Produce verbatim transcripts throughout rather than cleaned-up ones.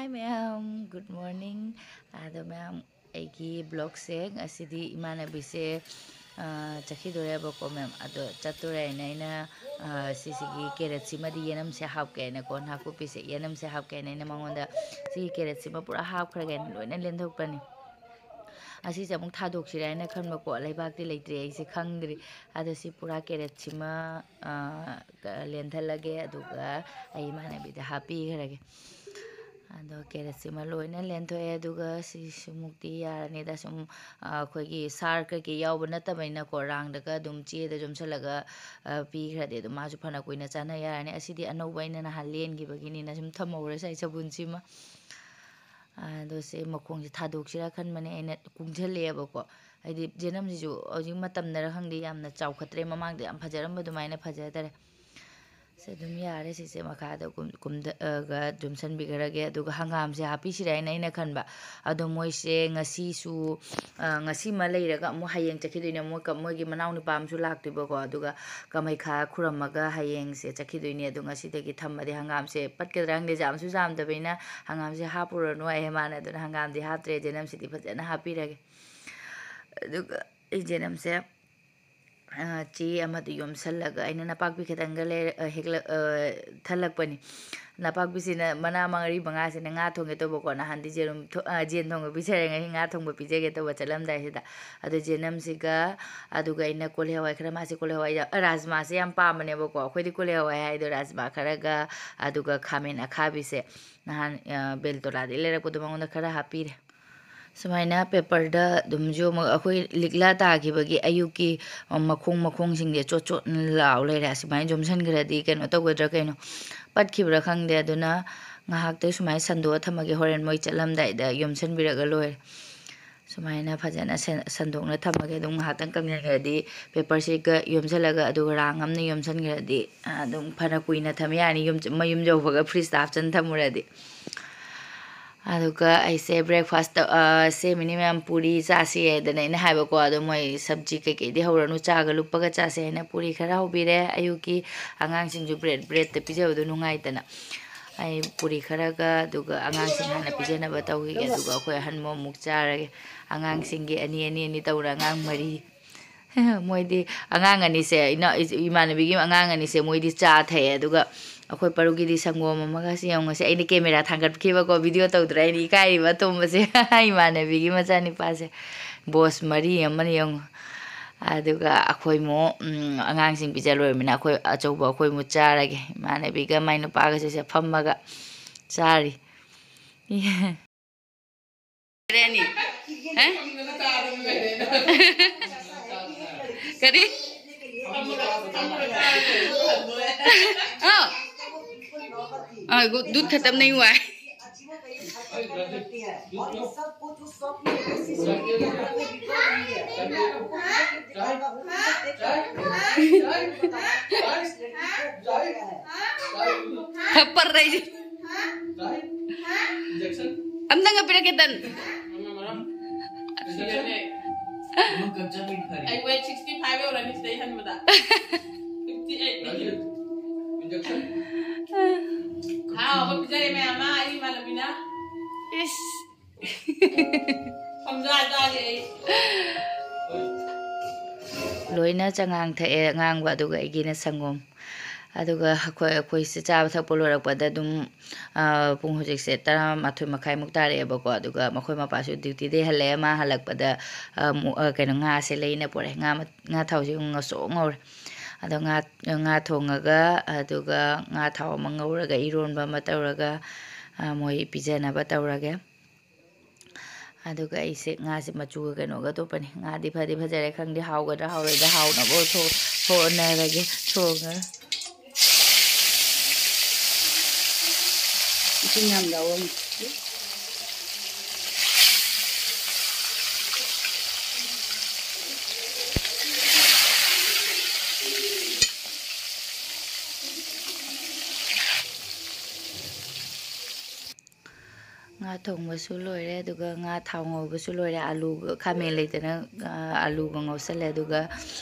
Hi ꯃꯌꯥꯝ, good morning. ꯑꯗꯣ ꯃꯌꯥꯝ, ꯑꯩꯒꯤ vlogꯁꯦ ꯉꯁꯤꯗꯤ ꯏꯃꯥꯟꯅꯕꯤꯁꯦ, ꯑ, ꯆꯠꯈꯤꯗꯣꯔꯦꯕꯀꯣ ꯃꯌꯥꯝ꯫ ꯑꯗꯣ ꯆꯠꯇꯣꯔꯦ ꯍꯥꯏꯅ ꯑꯩꯅ, ꯑ, ꯁꯤꯁꯤꯒꯤ carrotꯁꯤꯃꯗꯤ ꯌꯦꯅꯝꯁꯦ ꯍꯥꯞꯀꯦ ꯍꯥꯏꯅꯀꯣ, ꯅꯥꯀꯨꯞꯄꯤꯁꯦ, ꯌꯦꯅꯝꯁꯦ ꯍꯥꯞꯀꯦ ꯍꯥꯏꯅ ꯑꯩꯅ ꯃꯉꯣꯟꯗ ꯁꯤꯒꯤ carrotꯁꯤꯃ ꯄꯨꯔꯥ ꯍꯥꯞꯈ꯭ꯔꯒꯦ ꯍꯥꯏꯅ ꯂꯣꯏꯅ ꯂꯦꯟꯊꯣꯛꯄꯅꯤ꯫ ꯑꯁꯤꯁꯦ ꯑꯃꯨꯛ ꯊꯥꯗꯣꯛꯁꯤꯔꯥ ꯍꯥꯏꯅ ꯈꯟꯕꯀꯣ, ꯂꯩꯕꯥꯛꯇꯤ ꯂꯩꯇ꯭ꯔꯤ, ꯑꯩꯁꯦ ꯈꯪꯗ꯭ꯔꯤ꯫ ꯑꯗꯣ ꯁꯤ ꯄꯨꯔꯥ carrotꯁꯤꯃ, ꯑ, ꯂꯦꯟꯊꯠꯂꯒꯦ, ꯑꯗꯨꯒ ꯑꯩ ꯏꯃꯥꯟꯅꯕꯤꯗ ꯍꯥꯞꯄꯤꯈ꯭ꯔꯒꯦ꯫ ꯑꯗꯣ carrotꯁꯤꯃ ꯂꯣꯏꯅ ꯂꯦꯟꯊꯣꯛꯑꯦ, ꯑꯗꯨꯒ ꯁꯤꯁꯤꯃꯨꯛꯇꯤ ꯌꯥꯔꯅꯤꯗ꯫ ꯁꯨꯝ, ꯑ, ꯑꯩꯈꯣꯏꯒꯤ ꯁꯥꯔ ꯀꯩꯀꯩ ꯌꯥꯎꯕ ꯅꯠꯇꯕꯅꯤꯅꯀꯣ, ꯔꯥꯎꯟꯗꯒ ꯑꯗꯨꯝ ꯆꯦꯗ ꯌꯣꯝꯁꯤꯜꯂꯒ, ꯑ, ꯄꯤꯈ꯭ꯔꯗꯤ ꯑꯗꯨꯝ ꯃꯥꯁꯨ ꯐꯅ ꯀꯨꯏꯅ ꯆꯥꯅ ꯌꯥꯔꯅꯤ꯫ ꯑꯁꯤꯗꯤ ꯑꯅꯧꯕ ꯑꯩꯅ ꯅꯍꯥꯟ ꯂꯦꯟꯈꯤꯕꯒꯤꯅꯤꯅ ꯁꯨꯝ ꯊꯝꯍꯧꯔꯁꯦ ꯑꯩ ꯁꯥꯕꯨꯟꯁꯤꯃ꯫ ꯑꯗꯣ ꯁꯤ ꯃꯈꯣꯡꯁꯦ ꯊꯥꯗꯣꯛꯁꯤꯔꯥ ꯈꯟꯕꯅꯦ ꯑꯩꯅ, ꯀꯨꯡꯁꯜꯂꯛꯑꯦꯕꯀꯣ꯫ ꯍꯥꯏꯗꯤ ꯌꯦꯅꯝꯁꯤꯁꯨ ꯍꯧꯖꯤꯛ ꯃꯇꯝꯗꯔ ꯈꯪꯗꯦ, ꯌꯥꯝꯅ ꯆꯥꯎꯈꯠꯇ꯭ꯔꯦ, ꯃꯃꯥꯡꯗ ꯌꯥꯝ ꯐꯖꯔꯝꯕ ꯑꯗꯨꯃꯥꯏꯅ ꯐꯖꯗꯔꯦ꯫ ꯁꯦ ꯑꯗꯨꯝ ꯌꯥꯔꯦ, ꯁꯤꯁꯦ ꯃꯈꯥꯗ ꯀꯨꯝ-, ꯀꯨꯝꯊꯔꯒ ꯌꯣꯝꯁꯤꯟꯕꯤꯈ꯭ꯔꯒꯦ꯫ ꯑꯗꯨꯒ ꯍꯪꯒꯥꯝꯁꯦ ꯍꯥꯞꯄꯤꯁꯤꯔꯥ ꯍꯥꯏꯅ ꯑꯩꯅ ꯈꯟꯕ꯫ ꯑꯗꯣ ꯃꯣꯏꯁꯦ ꯉꯁꯤꯁꯨ, ꯑ, ꯉꯁꯤꯃ ꯂꯩꯔꯒ ꯑꯃꯨꯛ ꯍꯌꯦꯡ ꯆꯠꯈꯤꯗꯣꯏꯅꯦ꯫ ꯃꯣꯏ ꯀ-, ꯃꯣꯏꯒꯤ ꯃꯅꯥꯎ ꯅꯨꯄꯥ ꯑꯃꯁꯨ ꯂꯥꯛꯇꯣꯏꯕꯀꯣ꯫ ꯑꯗꯨꯒ ꯀꯃꯩꯈꯥ ꯈꯨꯔꯝꯃꯒ ꯍꯌꯦꯡꯁꯦ ꯆꯠꯈꯤꯗꯣꯏꯅꯦ꯫ ꯑꯗꯣ ꯉꯁꯤꯗꯒꯤ ꯊꯝꯃꯗꯤ ꯍꯪꯒꯥꯝꯁꯦ ꯄꯠꯀꯗ꯭ꯔꯥ ꯈꯪꯗꯦ, ꯌꯥꯝꯁꯨ ꯌꯥꯝꯗꯕꯅꯤꯅ ꯍꯪꯒꯥꯝꯁꯦ ꯍꯥꯞꯄꯨꯔꯅꯨ ꯍꯥꯏꯌꯦ ꯃꯥꯅ꯫ ꯑꯗꯨꯅ ꯍꯪꯒꯥꯝꯗꯤ ꯍꯥꯞꯇ꯭ꯔꯦ, ꯌꯦꯅꯝꯁꯤꯗꯤ ꯐꯖꯅ ꯍꯥꯞꯄꯤꯔꯒꯦ꯫ ꯑꯗꯨꯒ ꯑꯩ ꯌꯦꯅꯝꯁꯦ, ꯑ, ꯆꯦ ꯑꯃꯗ ꯌꯣꯝꯁꯜꯂꯒ ꯑꯩꯅ ꯅꯄꯥꯛꯄꯤ ꯈꯤꯇꯪꯒ ꯂꯩꯔ-, ꯑ, ꯍꯦꯛꯂꯛ-, ꯑ, ꯊꯜꯂꯛꯄꯅꯤ꯫ ꯅꯄꯥꯛꯄꯤꯁꯤꯅ ꯃꯅꯥ ꯃꯔꯤ ꯃꯉꯥꯁꯤꯅ ꯉꯥ ꯊꯣꯡꯒꯦ ꯇꯧꯕꯀꯣ꯫ ꯅꯍꯥꯟꯗꯤ ꯌꯦꯔꯨꯝ ꯊꯣ-, ꯑ, ꯌꯦꯟ ꯊꯣꯡꯕ ꯄꯤꯖꯔꯦ, ꯉꯁꯤ ꯉꯥ ꯊꯣꯡꯕ ꯄꯤꯖꯒꯦ ꯇꯧꯕ ꯆꯠꯂꯝꯗꯥꯏꯁꯤꯗ꯫ ꯑꯗꯨ ꯌꯦꯅꯝꯁꯤꯒ, ꯑꯗꯨꯒ ꯑꯩꯅ ꯀꯣꯂꯤ ꯍꯋꯥꯏ ꯈꯔ, ꯃꯥꯁꯦ ꯀꯣꯂꯤ ꯍꯋꯥꯏ ꯌꯥꯝ, ꯑ, ꯔꯥꯖꯃꯥꯁꯦ ꯌꯥꯝ ꯄꯥꯝꯕꯅꯦꯕꯀꯣ꯫ ꯑꯩꯈꯣꯏꯗꯤ ꯀꯣꯂꯤ ꯍꯋꯥꯏ ꯍꯥꯏꯗꯣ ꯔꯥꯖꯃꯥ ꯈꯔꯒ, ꯑꯗꯨꯒ ꯈꯥꯃꯦꯟ ꯑꯈꯥꯕꯤꯁꯦ ꯅꯍꯥꯟ, ꯑ, ꯕꯦꯜꯇꯣꯂꯥꯗꯒꯤ ꯂꯩꯔꯛꯄꯗꯣ ꯃꯉꯣꯟꯗ ꯈꯔ ꯍꯥꯞꯄꯤꯔꯦ꯫ ꯁꯨꯃꯥꯏꯅ ꯄꯦꯄꯔꯗ ꯑꯗꯨꯝ ꯌꯣꯝꯃꯒ, ꯑꯩꯈꯣꯏ ꯂꯤꯛꯂꯥ ꯇꯥꯈꯤꯕꯒꯤ ꯑꯌꯨꯛꯀꯤ ꯃꯈꯣꯡ ꯃꯈꯣꯡꯁꯤꯡꯁꯦ ꯆꯣꯠ ꯆꯣꯠ ꯂꯥꯎ ꯂꯩꯔꯦ꯫ ꯑꯁꯨꯃꯥꯏꯅ ꯌꯣꯝꯁꯤꯟꯈ꯭ꯔꯗꯤ ꯀꯩꯅꯣ ꯇꯧꯒꯗ꯭ꯔꯥ ꯀꯩꯅꯣ, ꯄꯠꯈꯤꯕ꯭ꯔꯥ ꯈꯪꯗꯦ꯫ ꯑꯗꯨꯅ ꯉꯥꯏꯍꯥꯛꯇ ꯁꯨꯃꯥꯏꯅ ꯁꯟꯗꯣꯛꯑ ꯊꯝꯃꯒꯦ, ꯍꯣꯔꯦꯟ ꯃꯣꯏ ꯆꯠꯂꯝꯗꯥꯏꯗ ꯌꯣꯝꯁꯤꯟꯕꯤꯔꯒ ꯂꯣꯏꯔꯦ꯫ ꯁꯨꯃꯥꯏꯅ ꯐꯖꯅ ꯁꯟ-, ꯁꯟꯗꯣꯛꯅ ꯊꯝꯃꯒꯦ꯫ ꯑꯗꯨꯝ ꯉꯥꯏꯍꯥꯛꯇꯪ ꯀꯪꯁꯤꯟꯈ꯭ꯔꯗꯤ ꯄꯦꯄꯔꯁꯤꯒ ꯌꯣꯝꯁꯤꯜꯂꯒ, ꯑꯗꯨꯒ ꯔꯥꯡ ꯑꯃꯅ ꯌꯣꯝꯁꯤꯟꯈ꯭ꯔꯗꯤ ꯑꯗꯨꯝ ꯐꯅ ꯀꯨꯏꯅ ꯊꯝ ꯌꯥꯔꯅꯤ, ꯌꯨꯝ, ꯃꯌꯨꯝ ꯌꯧꯕꯒ ꯐ꯭ꯔꯤꯖꯇ ꯍꯥꯞꯆꯤꯟ ꯊꯝꯃꯨꯔꯗꯤ꯫ ꯑꯗꯨꯒ ꯑꯩꯁꯦ breakfast, ꯑ, ꯁꯦꯝꯃꯤꯅꯤ ꯃꯌꯥꯝ, ꯄꯨꯔꯤ ꯆꯥꯁꯤ ꯍꯥꯏꯗꯅ ꯑꯩꯅ ꯍꯥꯏꯕꯀꯣ꯫ ꯑꯗꯣ ꯃꯣꯏ ꯁꯕꯖꯤ ꯀꯩꯀꯩꯗꯤ ꯍꯧꯔꯅꯨ, ꯆꯥꯒ ꯂꯨꯞꯄꯒ ꯆꯥꯁꯦ ꯍꯥꯏꯅ ꯄꯨꯔꯤ ꯈꯔ ꯍꯧꯕꯤꯔꯦ꯫ ꯑꯌꯨꯛꯀꯤ ꯑꯉꯥꯡꯁꯤꯡꯁꯨ ꯕ꯭ꯔꯦꯗ, ꯕ꯭ꯔꯦꯗꯇ ꯄꯤꯖꯕꯗꯣ ꯅꯨꯡꯉꯥꯏꯗꯅ꯫ ꯑꯩ ꯄꯨꯔꯤ ꯈꯔꯒ ꯑꯗꯨꯒ ꯑꯉꯥꯡꯁꯤꯡ ꯍꯥꯟꯅ ꯄꯤꯖꯅꯕ ꯇꯧꯈꯤꯒꯦ, ꯑꯗꯨꯒ ꯑꯩꯈꯣꯏ ꯑꯍꯟꯕ ꯑꯃꯨꯛ ꯆꯥꯔꯒꯦ꯫ ꯑꯉꯥꯡꯁꯤꯡꯒꯤ ꯑꯅꯤ ꯑꯅꯤ ꯑꯅꯤ ꯇꯧꯔ ꯑꯉꯥꯡ ꯃꯔꯤ꯫ ꯃꯣꯏꯗꯤ ꯑꯉꯥꯡ ꯑꯅꯤꯁꯦ, ꯏꯅꯥꯎ-, ꯏꯃꯥꯟꯅꯕꯤꯒꯤ ꯑꯉꯥꯡ ꯑꯅꯤꯁꯦ, ꯃꯣꯏꯗꯤ ꯆꯥ ꯊꯛꯑꯦ, ꯑꯗꯨꯒ ꯑꯩꯈꯣꯏ ꯄꯔꯨꯒꯤꯗꯤ ꯁꯪꯒꯣꯝ ꯑꯃꯒ꯫ ꯁꯤ ꯌꯦꯡꯉꯨꯁꯦ, ꯑꯩꯅ ꯀꯦꯃꯦꯔꯥ ꯊꯥꯡꯒꯠꯈꯤꯕꯀꯣ, ꯚꯤꯗꯤꯑꯣ ꯇꯧꯗ꯭ꯔꯦ, ꯑꯩꯅ ꯏꯀꯥꯏꯔꯤꯕ ꯑꯇꯣꯝꯕꯁꯦ꯫ ꯏꯃꯥꯟꯅꯕꯤꯒꯤ ꯃꯆꯥꯅꯤꯄꯥꯁꯦ꯫ ꯕꯣꯁ ꯃꯔꯤ ꯑꯃꯅ ꯌꯦꯡꯉꯨ꯫ ꯑꯗꯨꯒ ꯑꯩꯈꯣꯏ ꯑꯃꯨꯛ, ꯎꯝ, ꯑꯉꯥꯡꯁꯤꯡ ꯄꯤꯖ ꯂꯣꯏꯔꯃꯤꯅ ꯑꯩꯈꯣꯏ ꯑꯆꯧꯕ ꯑꯩꯈꯣꯏ ꯑꯃꯨꯛ ꯆꯥꯔꯒꯦ꯫ ꯏꯃꯥꯟꯅꯕꯤꯒ ꯃꯥꯏ ꯅꯨꯄꯥꯒꯁꯦ ꯁꯤꯗ ꯐꯝꯃꯒ ꯆꯥꯔꯤ꯫ ꯀꯔꯤ? ꯑꯥ꯫ ꯑꯥ, ꯒꯨ-, दूध खत्म नहीं हुआ है। ꯊꯞꯄꯔ ꯂꯩꯁꯤ꯫ ꯑꯝꯇꯪꯒ ꯄꯤꯔꯛꯀꯦ, ꯇꯟ꯫ ꯑꯩ weight sixty five ꯌꯧꯔꯅꯤ ꯁꯤꯗꯩ ꯍꯟꯕꯗ꯫ Fifty eight ꯅꯤ꯫ ꯍꯥꯎ, ꯑꯃ ꯄꯤꯖꯔꯦ ꯃꯌꯥꯝ ꯑꯃ, ꯑꯩ ꯏꯃꯥꯟꯅꯕꯤꯅ꯫ ꯏꯁ꯫ ꯐꯝꯖꯥ ꯆꯥꯔꯤ ꯑꯩ꯫ ꯂꯣꯏꯅ ꯆꯉꯥꯡ ꯊꯛꯑꯦ, ꯑꯉꯥꯡꯕ, ꯑꯗꯨꯒ ꯑꯩꯒꯤꯅ ꯁꯪꯒꯣꯝ꯫ ꯑꯗꯨꯒ ꯑꯩꯈꯣꯏ, ꯑꯩꯈꯣꯏꯁꯦ ꯆꯥꯕ ꯊꯛꯄ ꯂꯣꯏꯔꯛꯄꯗ ꯑꯗꯨꯝ, ꯑ, ꯄꯨꯡ ꯍꯧꯖꯤꯛꯁꯦ ꯇꯔꯥꯃꯥꯊꯣꯏ ꯃꯈꯥꯏꯃꯨꯛ ꯇꯥꯔꯛꯑꯦꯕꯀꯣ꯫ ꯑꯗꯨꯒ ꯃꯈꯣꯏ ꯃꯄꯥꯁꯨ duty ꯗꯩ ꯍꯜꯂꯛꯑꯦ꯫ ꯃꯥ ꯍꯜꯂꯛꯄꯗ, ꯑ, ꯃꯨ-, ꯑ, ꯀꯩꯅꯣ, ꯉꯥꯁꯦ ꯂꯩꯅ ꯄꯨꯔꯛꯑꯦ꯫ ꯉꯥ ꯃ-, ꯉꯥ ꯊꯥꯎꯁꯦ ꯉꯧꯁꯣꯛ ꯉꯧꯔꯦ꯫ ꯑꯗꯣ ꯉꯥ, ꯉꯥ ꯊꯣꯡꯉꯒ, ꯑꯗꯨꯒ ꯉꯥ ꯊꯥꯎ ꯑꯃ ꯉꯧꯔꯒ, ꯏꯔꯣꯟꯕ ꯑꯃ ꯇꯧꯔꯒ, ꯑ, ꯃꯣꯏ ꯄꯤꯖꯅꯕ ꯇꯧꯔꯒꯦ꯫ ꯑꯗꯨꯒ ꯑꯩꯁꯦ ꯉꯥꯁꯦ ꯃꯆꯨꯒ ꯀꯩꯅꯣꯒ ꯇꯣꯞꯄꯅꯤ꯫ ꯉꯥꯗꯤ ꯐꯗꯤ ꯐꯖꯔꯦ, ꯈꯪꯗꯦ ꯍꯥꯎꯒꯗ꯭ꯔꯥ ꯍꯥꯎꯔꯣꯏꯗ꯭ꯔꯥ, ꯍꯥꯎꯅꯕ ꯊꯣ-, ꯍꯣꯠꯅꯔꯒꯦ ꯊꯣꯡꯉꯒ꯫ ꯏꯁꯤꯡ ꯌꯥꯝ ꯌꯥꯎꯔꯝꯃꯤ꯫ ꯉꯥ ꯊꯣꯡꯕꯁꯨ ꯂꯣꯏꯔꯦ, ꯑꯗꯨꯒ ꯉꯥ ꯊꯥꯎ ꯉꯧꯕꯁꯨ ꯂꯣꯏꯔꯦ꯫ ꯑꯂꯨꯒ ꯈꯥꯃꯦꯟ ꯂꯩꯇꯅ, ꯑ, ꯑꯂꯨꯒ ꯉꯧꯁꯜꯂꯦ꯫ ꯑꯗꯨꯒ